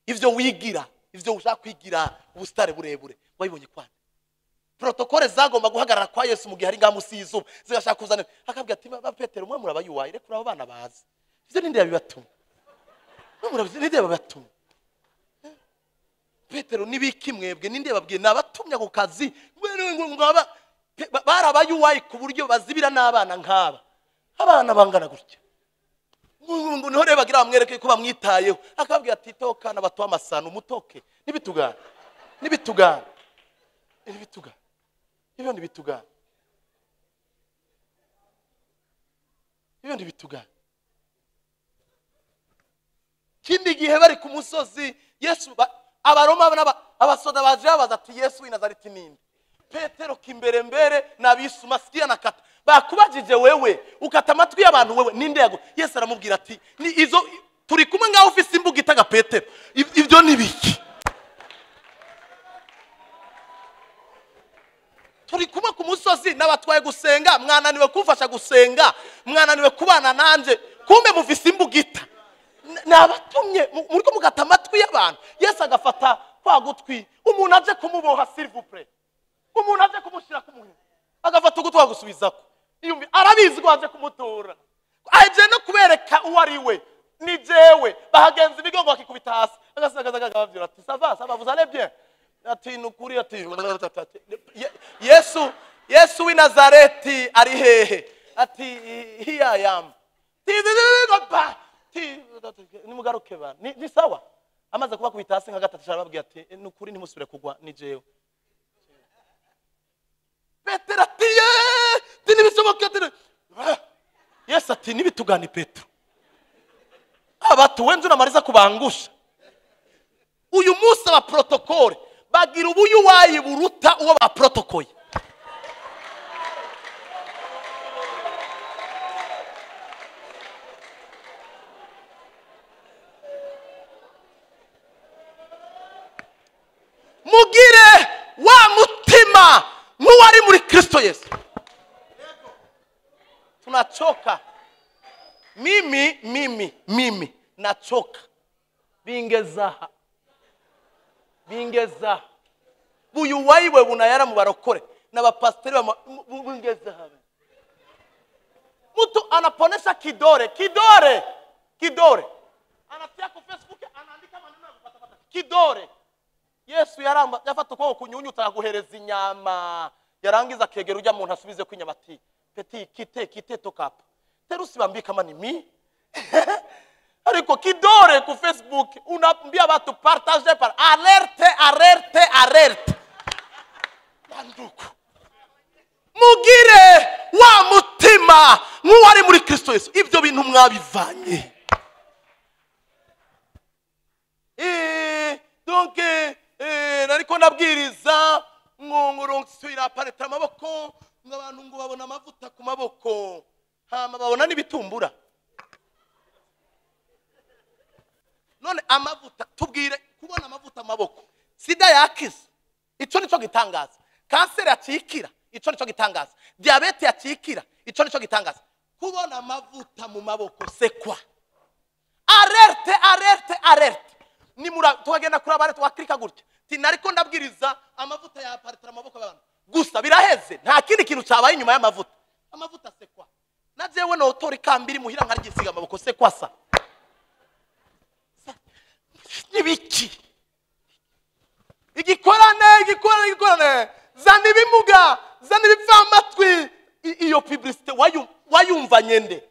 Ivyo wigira, ivyo ushaka kwigira ubusitare burebure, wabibonye kwande. Protokole zagomba guhagarara kwa Yesu mu gihe ari ngamusi y'izuba, zigashaka kuzana, akabwira ati ba Petero mwe murabayuwaye, reka abo bana bazi. Ivyo ninde yabibatuma? Mwe murabizi ninde yabibatuma? Petero nibiki mwebwe ninde yababwiye nabatumya ku kazi? Mwaba barabayuwaye ku buryo bazibira n'abana nk'aba, abana bangana gutya. Ngo niho rero bagira bamwereke ko bamwitayeho, akababwira ati toka n'abatuwa amasano umutoke, nibitugana, nibitugana, nibitugana, ibyo nibitugana, ibyo nibitugana. Kindi gihe bari ku musozi Yesu, abaroma abasoda baje babaza ati Yesu w'i Nazareti ninde? Petero kimbere mbere nabisuma sikia nakata. Bakubajije wewe ukata amatwi y'abantu wewe ninde yago? Yesu aramubwira ati ni izo turi kumwe ngaho ufise imbuga itaga Petero, ibyo ni biki? Turi kumwe ku musozi n'abatwaye gusenga, mwananiwe kumfasha gusenga, mwananiwe kubana nanje, kumbe mufise imbugita. Nabatumye muriko mugata amatwi y'abantu. Yesu agafata kwa gutwi, umuntu aje kumuboha s'il vous plaît, umuntu aje kumushira kumuhe, agafata ugutwi agusubizako. Iyumvi arabizi ko aje kumutora, aje no kubereka uwo ari we. Ni jewe. Bahagenza imigongo bakikubita hasi, agasagaza akabavyura ati ça va, ça va, vous allez bien, ati nukuri, ati Yesu, Yesu w'i Nazareti ari hehe? Ati here I am. Nimugaruke ba ni sawa. Amaze kubakubita hasi nka gatatu, arababwira ati nukuri ntimusubire kugwa, ni jewe. Petero ati nibishoboka. Yesu ati nibitugani Petero, abatu wenzu namariza kubangusha. Uyu munsi aba protocole bagira ubuyu wayi buruta uwo ba protokoye. Mugire wa mutima nk'uwari muri Kristo Yesu. Tunachoka. Mimi nachoka. Bingezaha. Bingezaha. Buyu wayiwe bunayara mu barokore n'abapasteri bingezaha. Mtu anaponesha kidore, kidore, kidore. Anatia ku Facebook anaandika maneno ya kupata kidore. Yesu yaramba yafata ukuboko kunyunyuta akaguhereza inyama, yarangiza akegera ujya muntu asubize ko inyama ati petit kite kite tokapa. Terusi bambika kama ni mi. Ariko kidore ku Facebook unaambia watu partage par alerte alerte alerte. Banduku. Mugire wa mutima nk'uwari muri Kristo Yesu. Ibyo bintu mwabivanye. Donc nariko nabwiriza ngo irapareta amaboko, ngo abantu ngo babona amavuta ku maboko, hama babona n'ibitumbura. None amavuta tubwire kubona amavuta amaboko, sida yakiza, ico nico gitangaza. Kanseri yakikira, ico nico gitangaza. Diabete yakikira, ico nico gitangaza. Kubona amavuta mu maboko sekwa. Alerte alerte alerte. Nimura tukagenda kuri abare twaklika gutya. Ti nariko ndabwiriza amavuta ya aparitara amaboko y'abantu. Gusa biraheze, nta kindi kintu cyabaye inyuma y'amavuta. Amavuta sekwa. Na jewe no tori kambiri muhira nkarigisiga amaboko sekwa sa. Nibiki. Igikorane, igikorane, igikorane. Zana ibimuga, zana ibipfamatwi. Iyo publicité wayumva nyende.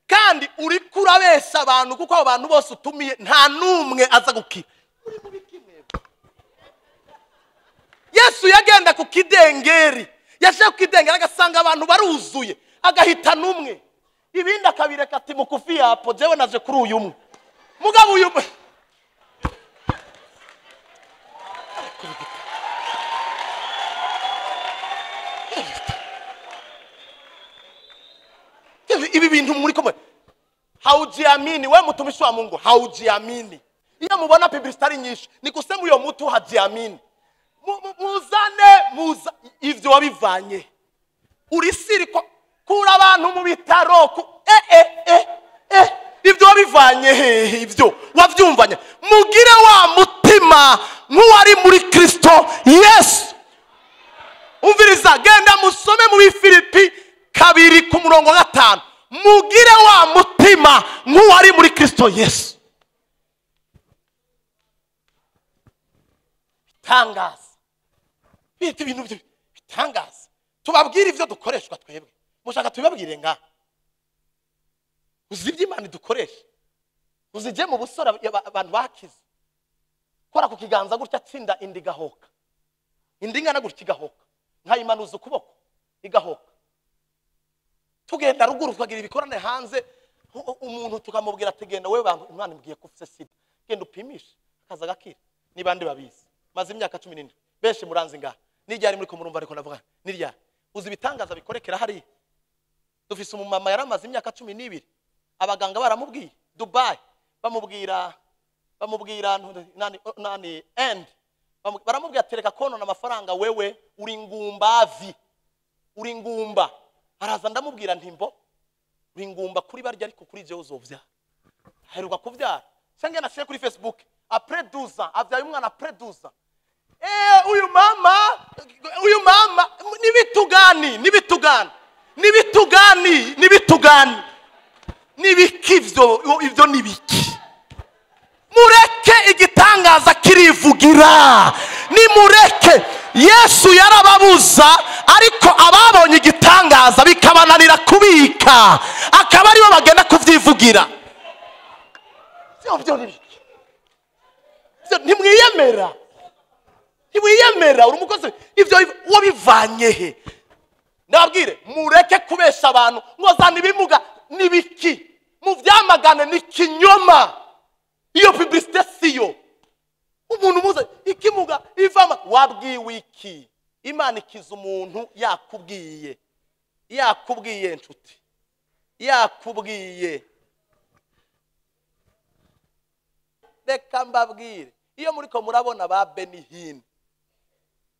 Kandi uri kurabesha abantu kuko abo bantu bose utumiye nta numwe aza gukira. Uri mu biki mwebwe? Yesu yagenda ku kidengeri, yaje ku kidengeri agasanga abantu baruzuye, agahita numwe. Ibindi akabireka ati mukufi yapo jewe naje kuri uyu umwe. Mugabo uyu umwe. Ibi bintu muri komwe. Haujiamini wewe mtumishi wa Mungu, haujiamini. Iyo mubona publicity nyinshi ni kusema uyo mtu hajiamini. Muzane muza ivyo wabivanye. Urisiri ko kura abantu mu bitaro ivyo wabivanye hehe? Ivyo wavyumvanye. Mugire wa mutima nk'uwari muri Kristo Yesu. Umviriza, genda musome mu Filipi 2:5. Mugire wa mutima nk'uwari muri Kristo Yesu. Bitangaza. Bita ibintu bitangaza. Tubabwire ivyo dukoreshwa twebwe. Mushaka tubabwire nga. Uzi ibyo Imana idukoresha. Uzije mu busora abantu bakize. Kora ku kiganza gutya atsinda indi gahoka. Indi ngana gutya igahoka. Nkayimanuza ukuboko igahoka. Tugenda ruguru tukagira ibikorane hanze, umuntu tukamubwira ati genda wewe bantu Imana imbwiye ko ufite sida, genda upimishe, akaza agakira. Nibande babizi. Maze imyaka 14 benshi muranzi ngaha. Nijyari muri ko murumva ariko navuga nirya. Uzi ibitangaza bikorekera hari. Dufise umumama yaramaze imyaka 12 abaganga baramubwiye Dubai, bamubwira nani end Baramubwira tereka konona amafaranga wewe uri ngumbavi, uri ngumba. Araza ndamubwira ntimbo uri ngumba kuri barya ariko kuri je uzovyara. Aheruka kuvyara. Shange nashire kuri Facebook après 12 ans, avyaye umwana après 12 ans. Uyu mama nibitugani nibitugani nibitugani nibitugani nibiki ivyo nibiki. Mureke igitangaza kirivugira, nimureke. Yesu yarababuza ariko ababonye igitangaza bikabananira kubika, akaba aribo bagenda kuvyivugira. Ivyo nibiki? Ntimwiyemera, ntimwiyemera. Uri umukozi, ivyo wabivanye he? Ndababwire mureke kubesha abantu ngo zana ibimuga nibiki, muvyamagane ni kinyoma. Iyo publicité siyo. Umuntu muze ikimuga ivama wabwiwe iki? Imana ikiza umuntu yakubwiye, yakubwiye nshuti, yakubwiye. Reka mbabwire, iyo muriko murabona ba Benihini,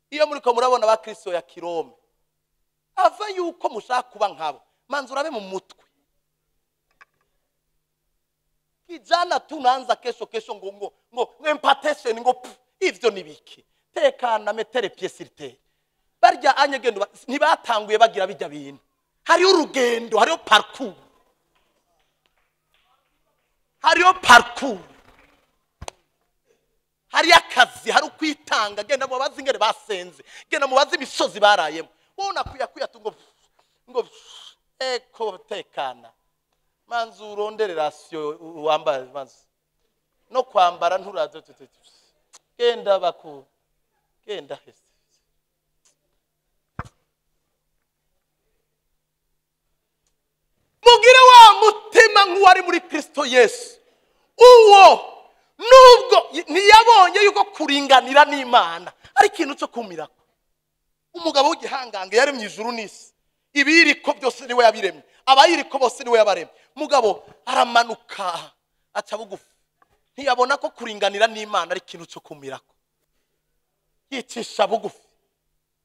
iyo muriko murabona ba Kristo ya Kirome, ava yuko mushaka kuba nkabo, manza urabe mu mutwe. Kijana tunaanza kesho kesho ngo ngo ngo impartation ngo ivyo nibiki. Tekana metere pied sur terre. Barya anyegendo ntibatanguye bagira bijya bintu. Hari urugendo, hariyo parcours. Hariyo parcours. Hari akazi, hari ukwitanga, genda mu bazi ingere basenze, genda mu bazi imisozi barayemo. Wowe nakuya tungo ngo eko tekana. Manzu urondere ratio wambaye manzu no kwambara nturazo genda baku genda hese. Mugire wa mutima nk'uwari muri Kristo Yesu, uwo nubwo ntiyabonye yuko kuringanira n'Imana ari ikintu cyo kumirako. Umugabo w'igihangange yaremye ijuru n'isi, ibiriko byose niwe yabiremye, abayiriko bose niwe yabaremye. Mugabo aramanuka aca bugufi, ntiyabona ko kuringanira n'Imana ari ikintu cyo kumirako. Yicisha bugufi,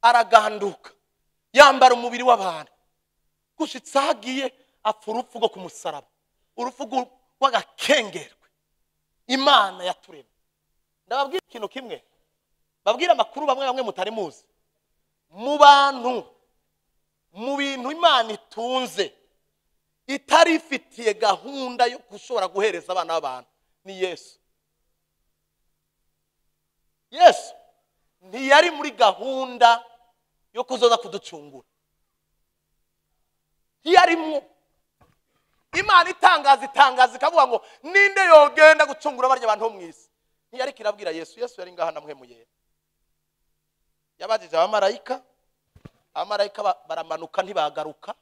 araganduka, yambara umubiri w'abantu, gushitsa hagiye apfa urupfu rwo ku musaraba, urupfu rw'agakengerwe. Imana yaturemye. Ndababwira ikintu kimwe, babwira amakuru bamwe bamwe mutari muzi. Mu bantu, mu bintu Imana itunze itari ifitiye gahunda yo gushobora guhereza abana b'abantu ni Yesu. Yesu ntiyari muri gahunda yo kuzoza kuducungura, ntiyarimwo. Imana itangaza itangaza ikavuga ngo ninde yogenda gucungura barya abantu bo mw'isi, ntiyari kirabwira Yesu. Yesu yari ngaha namwemuye, yabajije abamarayika, abamarayika baramanuka ntibagaruka.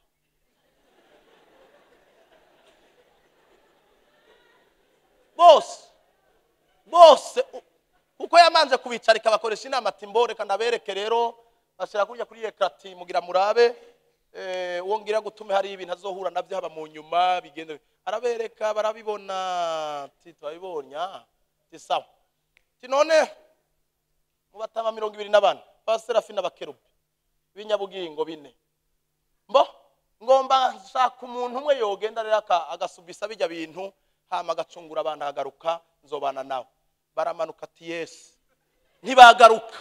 Bose kuko yamanje kubicarika bakoresha inama ati mboreka ndabereke rero, bashira kurya kuri ekrati mugira murabe uwo ngira gutume hari ibintu azohura navyo haba mu nyuma bigende. Arabereka barabibona, ati twabibonye, ati sawa. Ati none mu batama 24 ba serafi n'abakerubi ibinyabugingo bine, mbo ngomba nshaka umuntu umwe yogenda rero agasubisa bijya bintu hama agacungura abantu agaruka nzobana nawe. Baramanuka ati Yesu, ntibagaruka.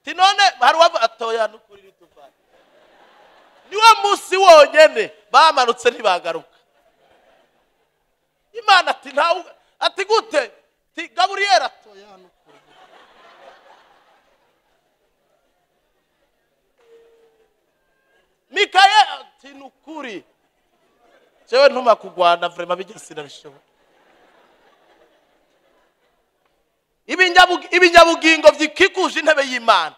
Ati none hari uwava atoya nukuri rituvana. Niwo munsi wonyene bamanutse ntibagaruka. Imana ati ntawe, ati gute? Ati Gaburiyeli atoya nukuri. Mikayeli ati nukuri. Jewe ntuma kugwana vraiment bijya sinabishobora. Ibinyabugingo byikikuje intebe y'Imana,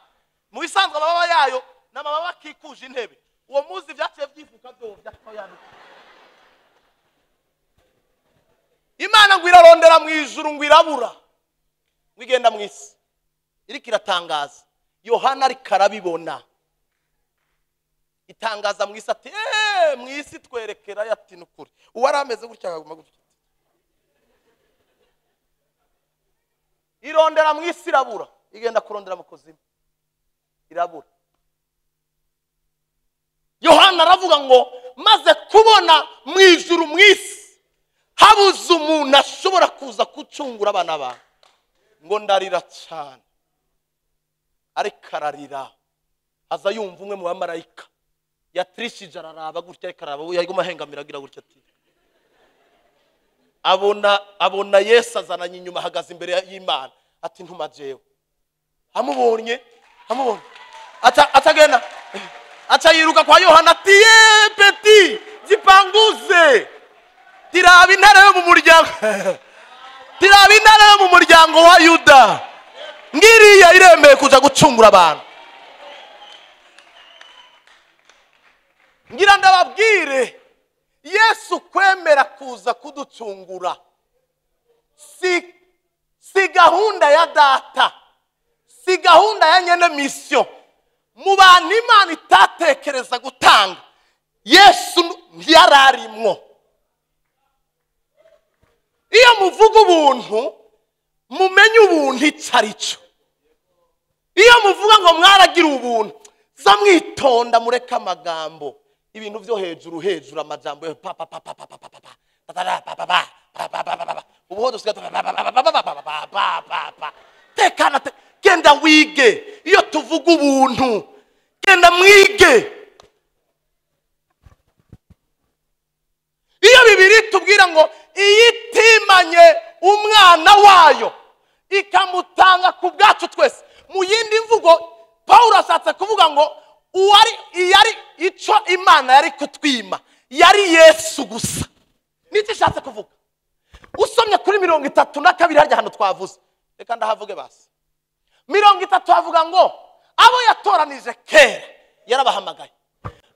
mu bisanzwe amababa yayo n'amababa akikuje intebe, uwo muzi byaciye byifuka byovya. Imana ngo irarondera mu ijuru ngo irabura, ngo igenda mu isi iriko iratangaza. Yohana ariko arabibona, itangaza mu isi ati mu isi twerekera ati nukuri. Uwo arameze gutya akaguma gutya. Irondera mu isi irabura, igenda kurondera mu kuzimu irabura. Yohana aravuga ngo maze kubona mu ijuru mu isi habuze umuntu ashobora kuza gucungura abana bawe, ngo ndarira cyane. Ariko ararira, aza yumva umwe mu bamarayika yatrishije, araraba gutya, ariko araraba yaguma ahengamira agira gutya ati abona Yesu azananye inyuma, ahagaze imbere y'Imana ati ntuma jewe. Amubonye atagenda aca yiruka kwa Yohana ati ye petit jipanguze, tiraba intare yo mu muryango tiraba intare yo mu muryango wa Yuda, ngiriya iremeye kuza gucungura abantu. Ngira ndababwire, Yesu kwemera kuza kuducungura si gahunda ya data, si gahunda ya nyene mission. Mu bantu Imana itatekereza gutanga, Yesu ntiyararimwo. Iyo muvuga ubuntu, mumenye ubuntu icyo ari cyo. Iyo muvuga ngo mwaragira ubuntu, za mwitonda mureke amagambo, ibintu byo hejuru hejuru, amajambo yo pa pa pa pa pa pa pa pa pa pa pa pa pa pa, ubu dusigaye pa pa pa pa pa pa pa pa. Tekana, genda wige. Iyo tuvuga ubuntu, genda mwige. Iyo Bibiri tubwira ngo iyitimanye umwana wayo ikamutanga ku bwacu twese, mu yindi mvugo Paulo ashatse kuvuga ngo uwari yari ico Imana yari kutwima yari Yesu gusa. Nicyo ishatse kuvuga. Usomye kuri 32 harya hano twavuze, reka ndahavuge basi. 30 havuga ngo abo yatoranije kera yarabahamagaye,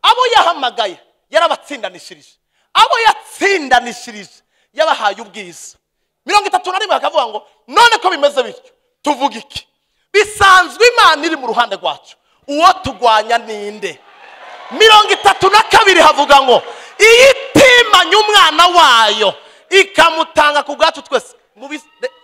abo yahamagaye yarabatsindanishirije, abo yatsindanishirije yabahaye ubwiza. 31 bakavuga ngo none ko bimeze bityo tuvuga iki? Bisanzwe Imana iri mu ruhande rwacu, uwo tugwanya ninde? 32 havuga ngo iyitimanye umwana wayo ikamutanga ku bwacu twese.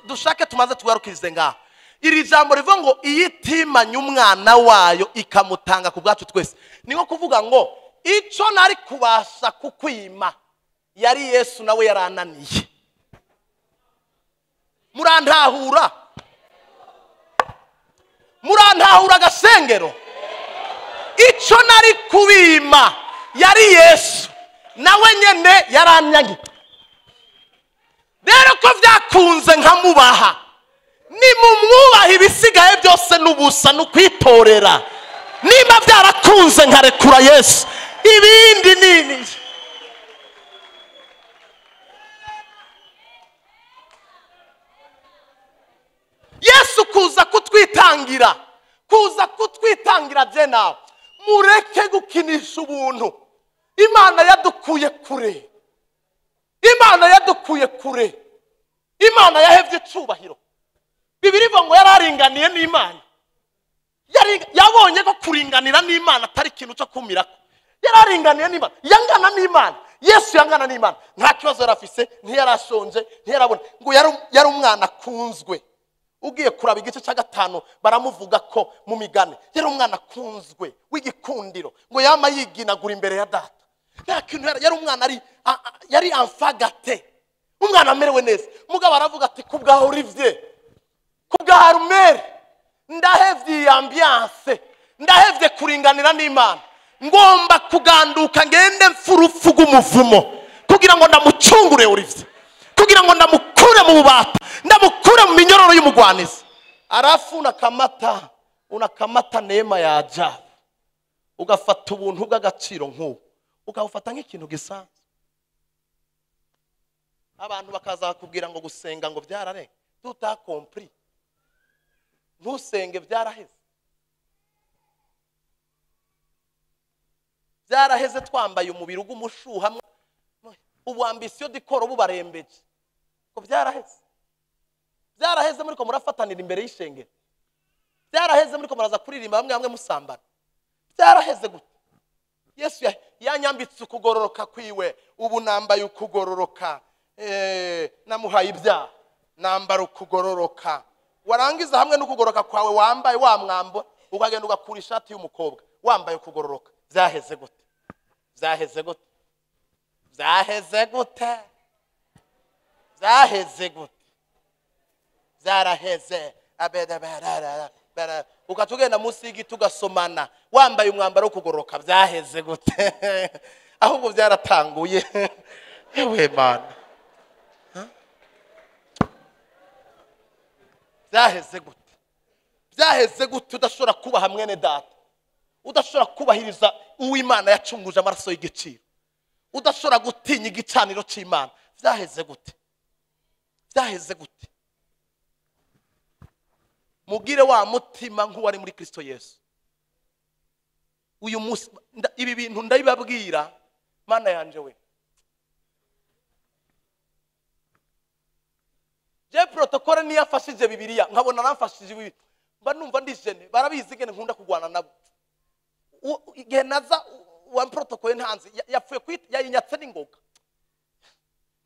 Dushake tumaze tugarukirize ngaho. Iri jambo rivuga ngo iyitimanye umwana wayo ikamutanga ku bwacu twese, ni nko kuvuga ngo icyo nari kubasha kukwima yari Yesu, nawe yarananiye. Murantahura? Murantahura agasengero? Icyo nari kubima yari Yesu, nawe nyene yaranyangiye. Rero ko byakunze nkamubaha, nimumwubaha ibisigaye byose n'ubusa n'ukwitorera. Niba byarakunze nkarekura Yesu, ibindi nini. Yesu kuza kutwitangira, kuza kutwitangira je nawe. Mureke gukinisha ubuntu. Imana yadukuye kure, Imana yadukuye kure, Imana yahevye icubahiro. Bibiri ivuga ngo yararinganiye n'Imana. Yabonye ko kuringanira n'Imana atari ikintu cyo kumirako. Yararinganiye n'Imana, yangana n'Imana. Yesu yangana n'Imana, nta kibazo yarafise, ntiyarashonje, ntiyarabona. Ngo yari umwana akunzwe. Ugiye kuraba igice cya 5 baramuvuga ko mu migani yari umwana akunzwe w'igikundiro, ngo yama yiginagura imbere ya data. Nta kintu, yari umwana yari amfagate, umwana amerewe neza. Mugabo aravuga ati kubwa Olivier, kubwa Harumere, ndahevye iyi ambiance, ndahevye kuringanira n'Imana, ngomba kuganduka ngende mfurupfu rw'umuvumo kugira ngo ndamucungure Olivier, kugira ngo ndamukure mu bubata, ndamukure mu minyororo y'umugwanizi. Arafu unakamata neema ya ajabu, ugafata ubuntu bw'agaciro nk'ubu ukabufata nk'ikintu gisanzwe. Abantu bakazakubwira ngo gusenga ngo byararenga, tutakompri, ntusenge byaraheze. Byaraheze twambaye umubiri w'umushuha, ubu ambisiyo dikoro bubarembeje, ko byaraheze. Byaraheze muri ko murafatanira imbere y'ishengero. Byaraheze muri ko muraza kuririmba bamwe bamwe musambana. Byaraheze gute? Yesu yanyambitse ukugororoka kwiwe, ubu nambaye ukugororoka. Namuhaye ibyaha, nambara ukugororoka. Warangiza hamwe n'ukugororoka kwawe wambaye wa mwambo, ukagenda ugakura ishati y'umukobwa wambaye ukugororoka. Byaheze gute? Byaheze gute? Byaheze gute? Byaheze gute? Byaraheze. Ukatugenda munsi y'igiti ugasomana wambaye umwambaro wo kugororoka. Byaheze gute? Ahubwo byaratanguye. Ewe Mana, byaheze gute? Byaheze gute udashobora kubaha mwene data, udashobora kubahiriza uw'Imana yacunguje amaraso y'igiciro, udashobora gutinya igicaniro cy'Imana? Byaheze gute? Byaheze gute? Mugire wa mutima nk'uwari muri Kristo Yesu. Uyu munsi ibi bintu ndabibabwira, Mana yanje we. Je protocole niyo afashije Bibiliya, nkabona aramfashije ibi, mba numva ndijene. Barabizi ngene nkunda kugwana nabo. Igihe naza wa protocole ntanzi yapfuye kwita yayinyatse n'ingoga.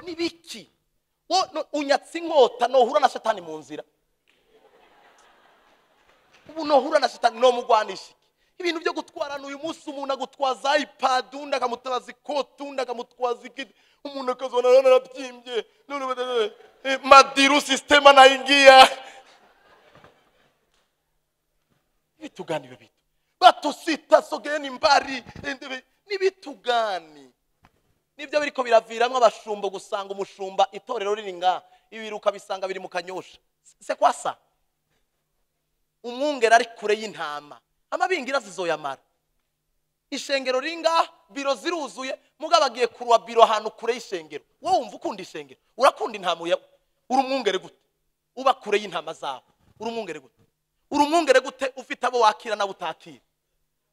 Nibiki? Wo unyatse inkota nohura na Shetani mu nzira. Ubu nohura na Shetani no mugwanisha. Ibintu byo gutwarana uyu munsi, umuntu agutwaza iPad, undi akamutwaza ikoti, undi akamutwaza ikindi, umuntu akazona none arabyimbye, none madiru sistema naingia. Vitu gani bibi? Batusita sogeni mbari ni vitu gani? Nibyo biriko biraviramwe abashumba gusanga umushumba itorero riringa ibiruka bisanga biri mu Kanyosha. Se kwasa umwungera ari kure y'intama, amabingira zizoyamara. Ishengero ringa biro ziruzuye, mugabo agiye kurwa biro ahantu kure y'ishengero. Wowe wumva ukunda ishengero, urakunda intama yawe, uri umwungere gute? Uba kure y'intama zawe, uri umwungere gute? Uri umwungere gute ufite abo wakira nabo utakira?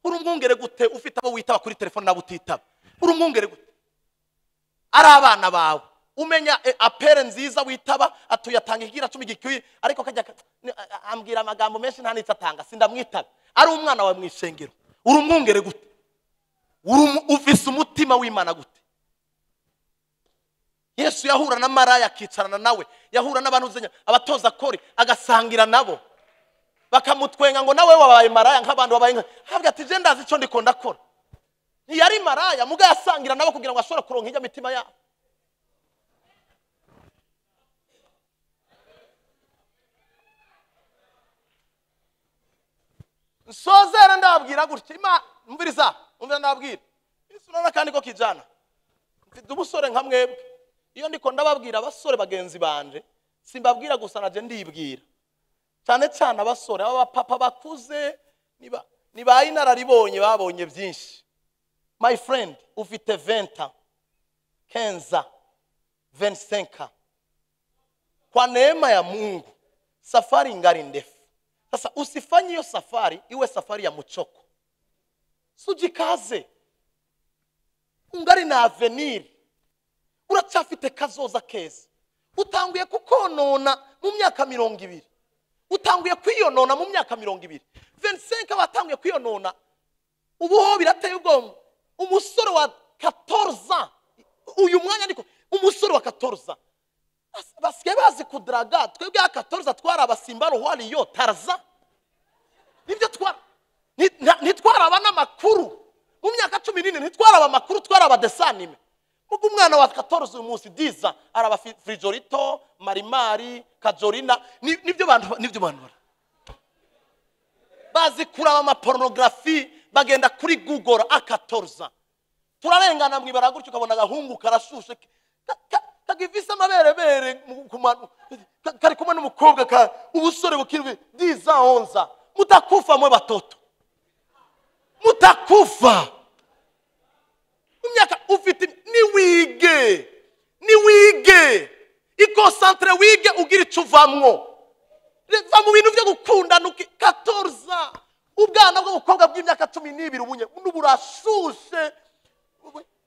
Uri umwungere gute ufite abo witaba kuri telefone nabo utitaba? Uri umwungere gute? Ari abana bawe umenya apere nziza witaba atuyatanga igira 10 gikwiye, ariko kajya ambwira amagambo menshi nta nitsa atanga, sindamwitaba. Ari umwana wawe mwishengero, uri umwungere gute? Ufise umutima w'Imana gute? Yesu yahura na maraya akicarana nawe, yahura n'abantu uzenya abatoza kori agasangira nabo, bakamutwenga ngo nawe wabaye maraya nk'abantu babaye nka. Havuga ati je ndazi ico ndiko ndakora. Ntiyari maraya, muga yasangira nabo kugira ngo ashobore kuronka ijya mitima yabo. Nsozera ndababwira gutya, Imana mviriza, umvira ndababwira. Yesu nona kandi ko kijana. Mfite ubusore nka mwebwe. Iyo ndiko ndababwira abasore bagenzi banje, simbabwira gusa naje ndibwira. Cyane cyane abasore aba papa bakuze niba inararibonye babonye byinshi. My friend, ufite 20, 15, 25. Kwa neema ya Mungu, safari ingali ndefu. Sasa usifanye hiyo safari iwe safari ya mchoko. Sujikaze. Ungali na avenir. Uracyafite kazoza keza. Utanguye kukonona mu myaka 20. Utanguye kwiyonona mu myaka 20. 25 batanguye kwiyonona. Ubu ho birateye ubwoba. Umusore wa 14 uyu mwanya niko umusore wa 14 basigaye bazi kudraga. Twebwe 14 twara abasimba ruhwari yo Tarza. Nibyo twara ntitwara abana makuru mu myaka 14, ntitwara abamakuru, twara abadesanime. Mugo umwana wa 14 uyu munsi diza araba frijorito, marimari, kajorina, nibyo bantu nibyo bantu bazi kuraba ama pornography, bagenda kuri Google a 14. Turarengana mwibara gutyo ukabona agahungu karashushe kagivisa amaberebere kari kumwe n'umukobwa ka ubusore bukirwe 10 11. Mutakufa mwe batoto, mutakufa. Imyaka ufite ni wige ikosantre, wige ugira ico uvamwo. Va mu bintu byo gukundana 14. Ubwana bw'ubukobwa bw'imyaka 12 ubunye burashushe,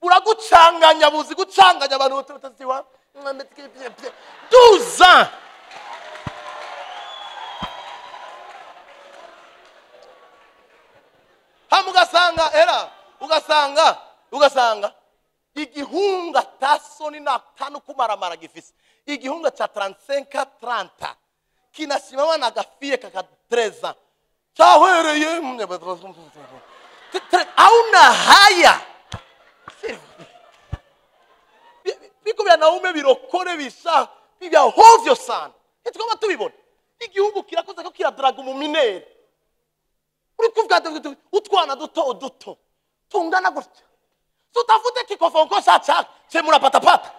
buragucanganya, buzi gucanganya abantu bataziwa. 12 Hamu ugasanga era ugasanga igihunga tasoni na tanu kumaramara gifise igihunga cha 35 30 Kinasimama na gafie kaka 13 chahwereye hauna haya. Biko byanaume birokore bisa bibya hovyo sana. Ntitwaba tubibona. Igihugu kirakoze ko kiradraga umuminere. Uri kuvuga utwana duto duto tungana gutya. Tutafute kikofonko sacha che murapatapata.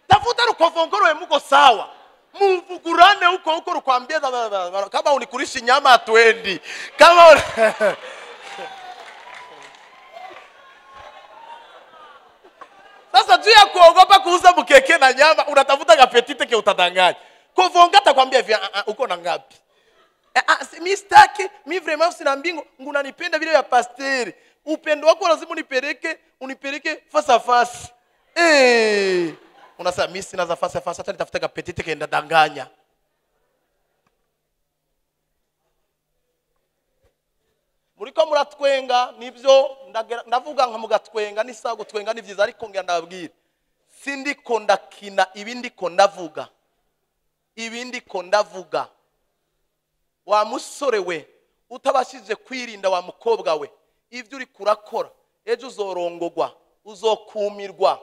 Tafuta rukofonko rwe muko sawa. Muvugurane huko huko rukwambia kama unikulishi nyama twendi. Kama Sasa juu ya kuogopa kuuza mkeke na nyama unatafuta kapetite ke utadanganya. Kovonga atakwambia hivi uko na ngapi? Mimi sitaki, mimi vraiment sina mbingo, unanipenda vile ya pasteri. Upendo wako lazima unipeleke face à face. Eh, unasema mimi sina za face à face, hata nitafuta kapetite ke ndadanganya. Muriko muratwenga nibyo ndavuga nka mugatwenga ni sawa gutwenga ni byiza ariko ngira ndababwira sindiko ndakina ibindi ko ndavuga ibindi ko ndavuga. Wa musore we utabashije kwirinda, wa mukobwa we, ivyo uri kurakora ejo uzorongogwa, uzokumirwa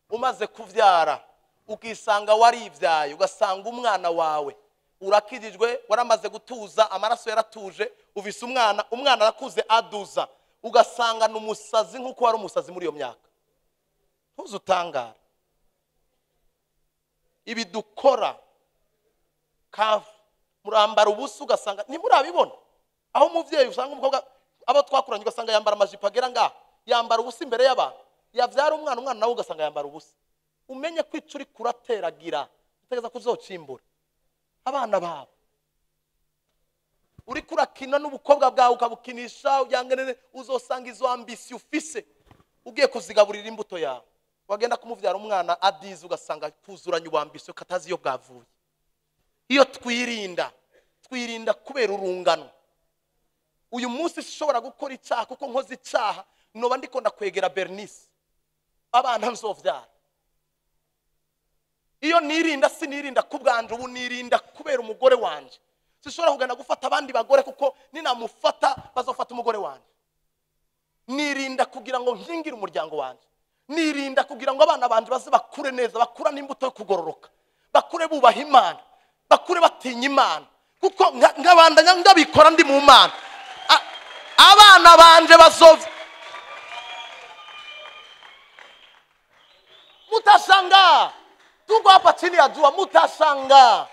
umaze kuvyara ukisanga warivyaye, ugasanga umwana wawe urakijijwe waramaze gutuza amaraso yaratuje uvise umwana, umwana arakuze aduza, ugasanga numusazi nkuko wari umusazi muri iyo myaka. Ntuzutangara ibi dukora kavu murambara ubusa ugasanga ntimurabibona. Aho umuvyeyi usanga umukobwa abo twakuranye ugasanga yambara amajipo agera ngaha, yambara ubusa imbere y'abantu, yavyara umwana, umwana nawe ugasanga yambara ubusa. Umenye ko ico uri kurateragira utegeza kuzocimbura abana babo. Uri kurakina n'ubukobwa bwawe ukabukinisha uyangenene, uzosanga izo ambisi ufise ugiye kuzigaburira imbuto yawe. Wagenda kumuvyara umwana adize ugasanga kuzuranya ubambisi katazi iyo bwavuye. Iyo twirinda twirinda kubera urungano. Uyu munsi sishobora gukora icyaha kuko nkoze icyaha noba ndiko ndakwegera Bernice abana nzovyara. Iyo nirinda sinirinda kubwanje, ubu nirinda kubera umugore wanje. Sishobora kugenda gufata abandi bagore kuko ninamufata bazofata umugore wanje. Nirinda kugira ngo nkingire umuryango wanje. Nirinda kugira ngo abana banje baze bakure neza, bakura n'imbuto yo kugororoka, bakure bubaha Imana, bakure batinya Imana, kuko nkabandanya ndabikora ndi mu Mana. Abana banje bazova. Mutashangaa. Tuko hapa chini ya jua, mutashangaa.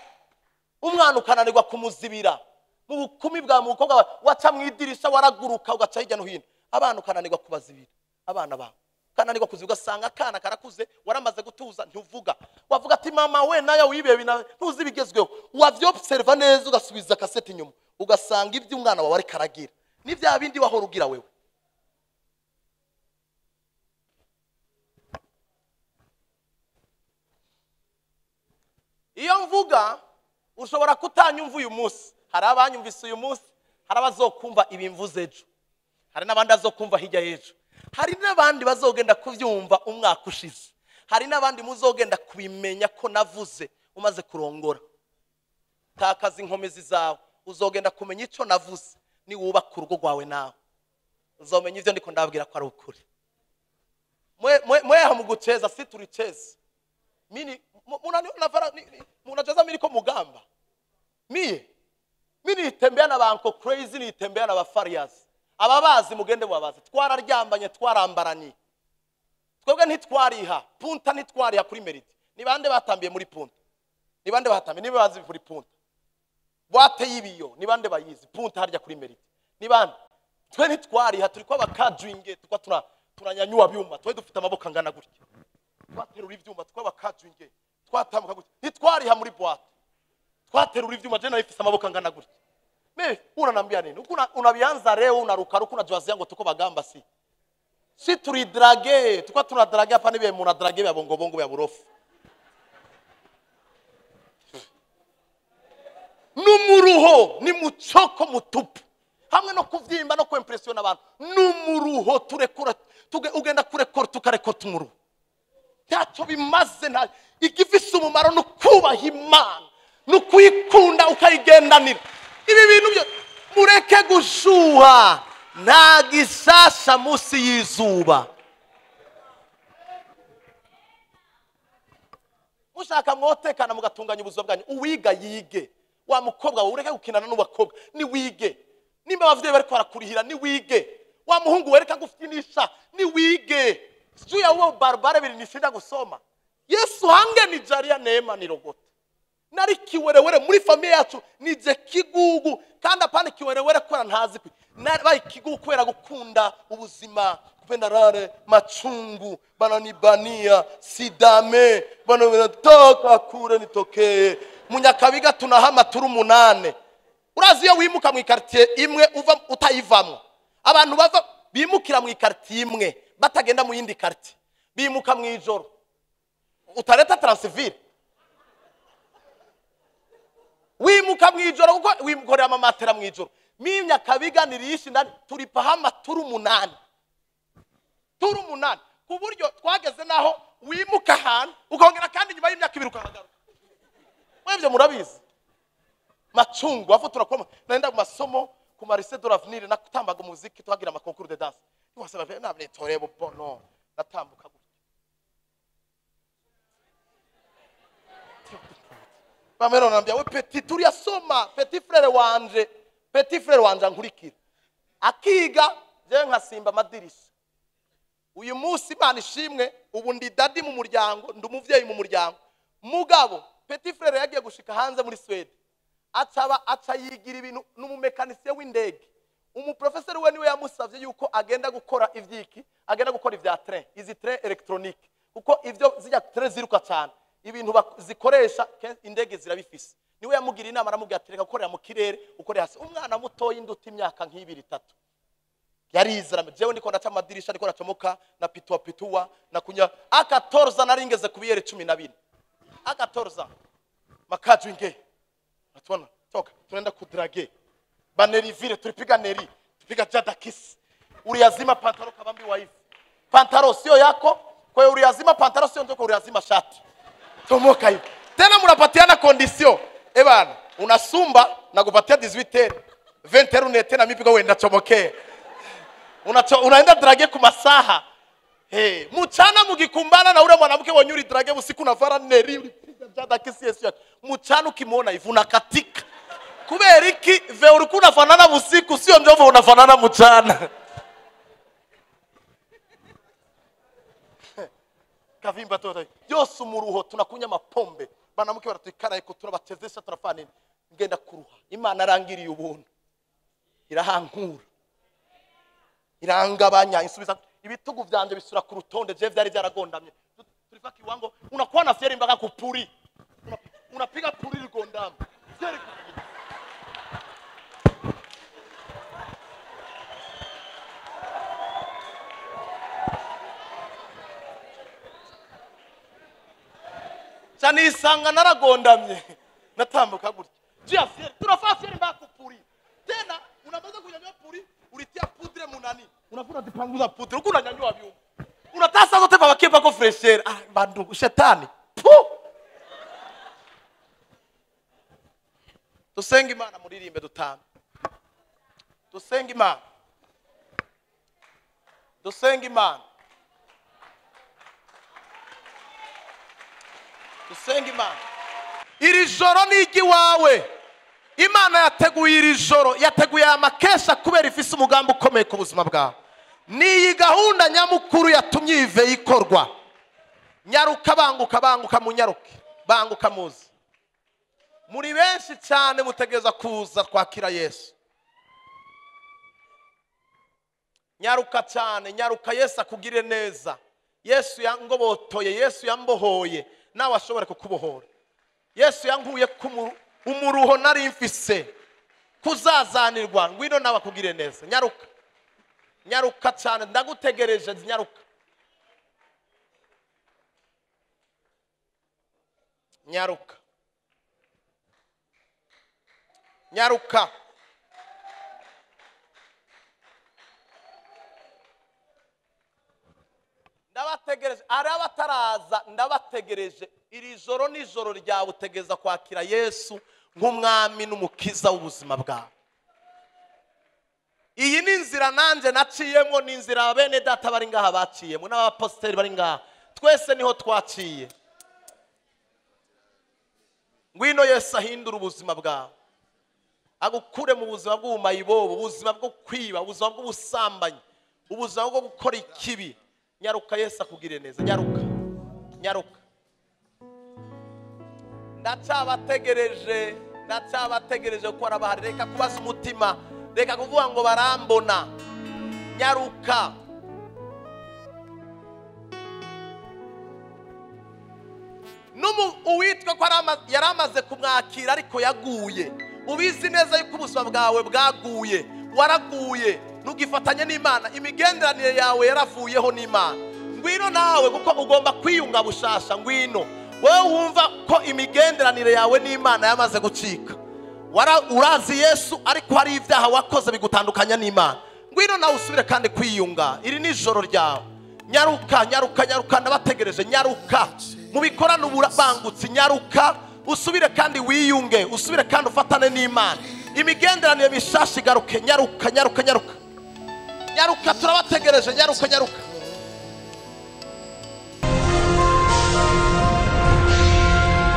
Umwana ukananirwa kumuzibira. Mu bukumi bwa mukobwa waca mu idirisha waraguruka ugaca hirya no hino. Abana ukananirwa kubazibira. Abana bawe ukananirwa kuzibira, ugasanga akana karakuze waramaze gutuza ntuvuga. Wavuga ati mama we nayo wibe ntuzi bigezweho. Wavyobserva neza ugasubiza kasete inyuma, ugasanga ibyo umwana wawe ari karagira ni bya bindi wahora ugira wewe. Iyo mvuga ushobora kutanyumva uyu munsi, hari abanyumvise uyu munsi, hari abazokumva ibimvuze ejo, hari n'abandi bazokumva hirya y'ejo, hari n'abandi bazogenda kuvyumva umwaka ushize, hari n'abandi muzogenda kubimenya ko navuze umaze kurongora. Takaza inkomezi zawe, uzogenda kumenya ico navuze ni wubaka urugo rwawe nawe. Uzomenya ivyo ndiko ndababwira ko ari ukuri. Mwe hamugucheza si tulicheza. Mimi munaniona fara munacheza mimi niko mugamba. Mie mimi nitembea na banko crazy, nitembea na bafarias. Ababazi mugende mubabazi. Twararyambanye twarambaranye. Twebwe ntitwariha, punta ntitwariha kuri Merite. Ni bande batambiye muri punta? Ni bande batambiye? Ni bazi kuri punta? Boîte y'ibiyo, ni bande bayizi? Punta harya kuri Merite. Ni bande? Twe ntitwariha, turi kwa bakajwinge, tukwa turanyanyua byuma, twe dufite amaboko angana gutya. Twaterura ivyuma, tukwa bakajwinge, twatambuka gutya. Ntitwariha muri boîte. Twaterura ivyuma, je narifise amaboko angana gutya. Me unanambia nini? Unabianza leo unaruka ruka unajua yangu tuko bagamba si. Si tulidrage, tukwa tunadrage hapa nibe munadrage ya bongo bongo ya burofu. Numuruho ni muchoko mutupu. Hamwe no kuvyimba no kuimpressiona abantu. Numuruho turekura ugenda kurekora tukarekora tumuruho. Ntacyo bimaze, nta igifise umumaro no Kubaha Imana ni ukuyikunda ukayigendanira. Ibi bintu byo mureke gushuha, nta gisasa munsi y'izuba. Mushaka mwotekana mugatunganya ubuzima bwanyu. Uwiga yige. Wa mukobwa wawe ureke gukinana n'abakobwa, ni wige. Nimba abavyeyi bariko barakurihira ni wige. Wa muhungu wereka gufyinisha ni wige. Sijui ya uwo barbare biri nishinda gusoma. Yesu hange ni jaria neema ni rogota. Nari kiwerewere muri familia yacu nije kigugu, kandi apana kiwerewere kwera ntazi kwi. Nari kigugu kwera gukunda ubuzima, kupenda rare machungu, bananibania sidame, banatoka kure nitokee. Munyakabiga tunahama turi 8. Urazi iyo wimuka mu quartier imwe uva utayivamo. Abantu bava bimukira mu quartier imwe batagenda mu yindi quartier. Bimuka mu ijoro. Utareta transivile. Wimuka mu ijoro kuko wimukorera amamatera mu ijoro. Mimya kabiga nirishi ndani turipa hama turi 8. Turi 8 ku buryo twageze naho wimuka ahantu ukongera kandi nyuma y'imyaka 2 ukahagaruka. Mwebye murabizi. Machungu afu turakoma naenda mu masomo ku Marise de l'Avenir nakutambaga muziki twagira ama concours de danse. Niwasaba nabne torebo bono natambuka gutya. Bamero nambia we petit turiyasoma, petit frère wanje nkurikira. Akiga je nkasimba amadirisha. Uyu munsi Imana ishimwe ubu ndi dadi mu muryango, ndi umuvyeyi mu muryango. Mugabo petit frère yagiye gushika hanze muri Sweden. Ataba atayigira ibintu n'umumekanisiye w'indege. Umuprofesseur we niwe yamusavye yuko agenda gukora ivyiki, agenda gukora ivya train, izi train electronique. Kuko ivyo zijya train ziruka cyane. Ibintu zikoresha indege zirabifise. Niwe yamugira inama aramubwira ati reka gukorera mu kirere ukore hasi. Umwana muto y'induta imyaka nk'ibiri 3. Yarizera jewe ndiko ndaca amadirisha ndiko ndacomoka na pitua pitua na kunya akatorza naringeze kubiyere 14. Akatorza makaju inge. Atwana toka tunaenda kudrage. Baneri vile tulipiga neri, tupiga jadakis. Uliazima pantaro kabambi wa hivi. Pantaro sio yako, kwa hiyo uliazima pantaro sio ndio uliazima shati. Tomoka hivi. Tena mnapatiana condition. Eh bana, unasumba na kupatia 18h. 20h unete na mipiga uenda chomokee. Unaenda drage kumasaha. Hey, mchana mukikumbana na ule mwanamke wa nyuri drage usiku na fara neri ulipiga jadakis Yesu yako. Mchana ukimuona hivi unakatika. Kubera iki ve ulikuwa unafanana usiku sio ndio unafanana mchana. Kavimba toto. Yose muruho tunakunya mapombe. Banamuke baratuikara iko turabachezesha turafana nini. Ngenda kuruha. Imana arangiriye ubuntu. Irahankura. Irangabanya insubiza ibitugu vyanje bisura ku rutonde je vyari byaragondamye. Tulifa kiwango unakuwa na fieri mpaka kupuri. Unapiga puri ligondama. Fieri. Chanisanga naragondamye. Natambuka gutya. Jia fieri tunafaa fieri mpaka kupuri. Tena unaweza kunyanyua puri, ulitia pudre munani. Unafuna zipanguza pudre, huko unanyanyua vyuma. Unatasa zote pa wakipa ko fresher. Ah bandu shetani. Puh! Dusenga Imana muririmbe dutame. Dusenga Imana. Dusenga Imana. Dusenga Imana. Iri joro ni igiwawe. Imana yateguye iri joro, yateguye amakesha kubera ifise umugambi ukomeye ku buzima bwawe. Ni iyi gahunda nyamukuru yatumye ive ikorwa. Nyaruka banguka banguka munyaruke, banguka muzi. Muri benshi cyane mutegereza kuza kwakira Yesu. Nyaruka cyane, nyaruka Yesu akugirire neza. Yesu yangobotoye, Yesu yambohoye, nawe ashobora kukubohora. Yesu yankuye umuruho nari mfise kuzazanirwa, ngwino nawe akugirire neza. Nyaruka. Nyaruka cyane, ndagutegereje, nyaruka. Nyaruka. Nyaruka. Ndabategereje, ari abataraza ndabategereje. Iri joro ni ijoro ryawe, utegereza kwakira Yesu nk'umwami n'umukiza w'ubuzima bwawe. Iyi ni inzira nanjye naciyemo, ni inzira bene data bari ngaha baciyemo, n'abapasiteri bari ngaha, twese niho twaciye. Ngwino Yesu ahindura ubuzima bwawe, agukure mu buzima bw'ubumayibobo, ubuzima bwo kwiba, ubuzima bw'ubusambanyi, ubuzima bwo gukora ikibi. Nyaruka Yesu akugirire neza, nyaruka, nyaruka. Ndacyabategereje, ndacyabategereje ko arabahari. Reka kubaza umutima, reka kuvuga ngo barambona. Nyaruka. Uwitwa ko yari amaze kumwakira ariko yaguye, ubizi neza yuko ubuzima bwawe bwaguye, waraguye, ntugifatanye n'Imana, imigenderanire yawe yaravuyeho n'Imana. Ngwino nawe, kuko ugomba kwiyunga bushasha. Ngwino wowe wumva ko imigenderanire yawe n'Imana yamaze gucika, urazi Yesu ariko hari ibyaha wakoze bigutandukanya n'Imana. Ngwino nawe usubire kandi kwiyunga. Iri ni ijoro ryawe. Nyaruka, nyaruka, nyaruka, ndabategereje. Nyaruka mubikorane ubangutsi. Nyaruka usubire kandi wiyunge, usubire kandi ufatane n'Imana, imigenderanire mishasha igaruke. Nyaruka, nyaruka, nyaruka, nyaruka, turabategereje. Nyaruka, nyaruka.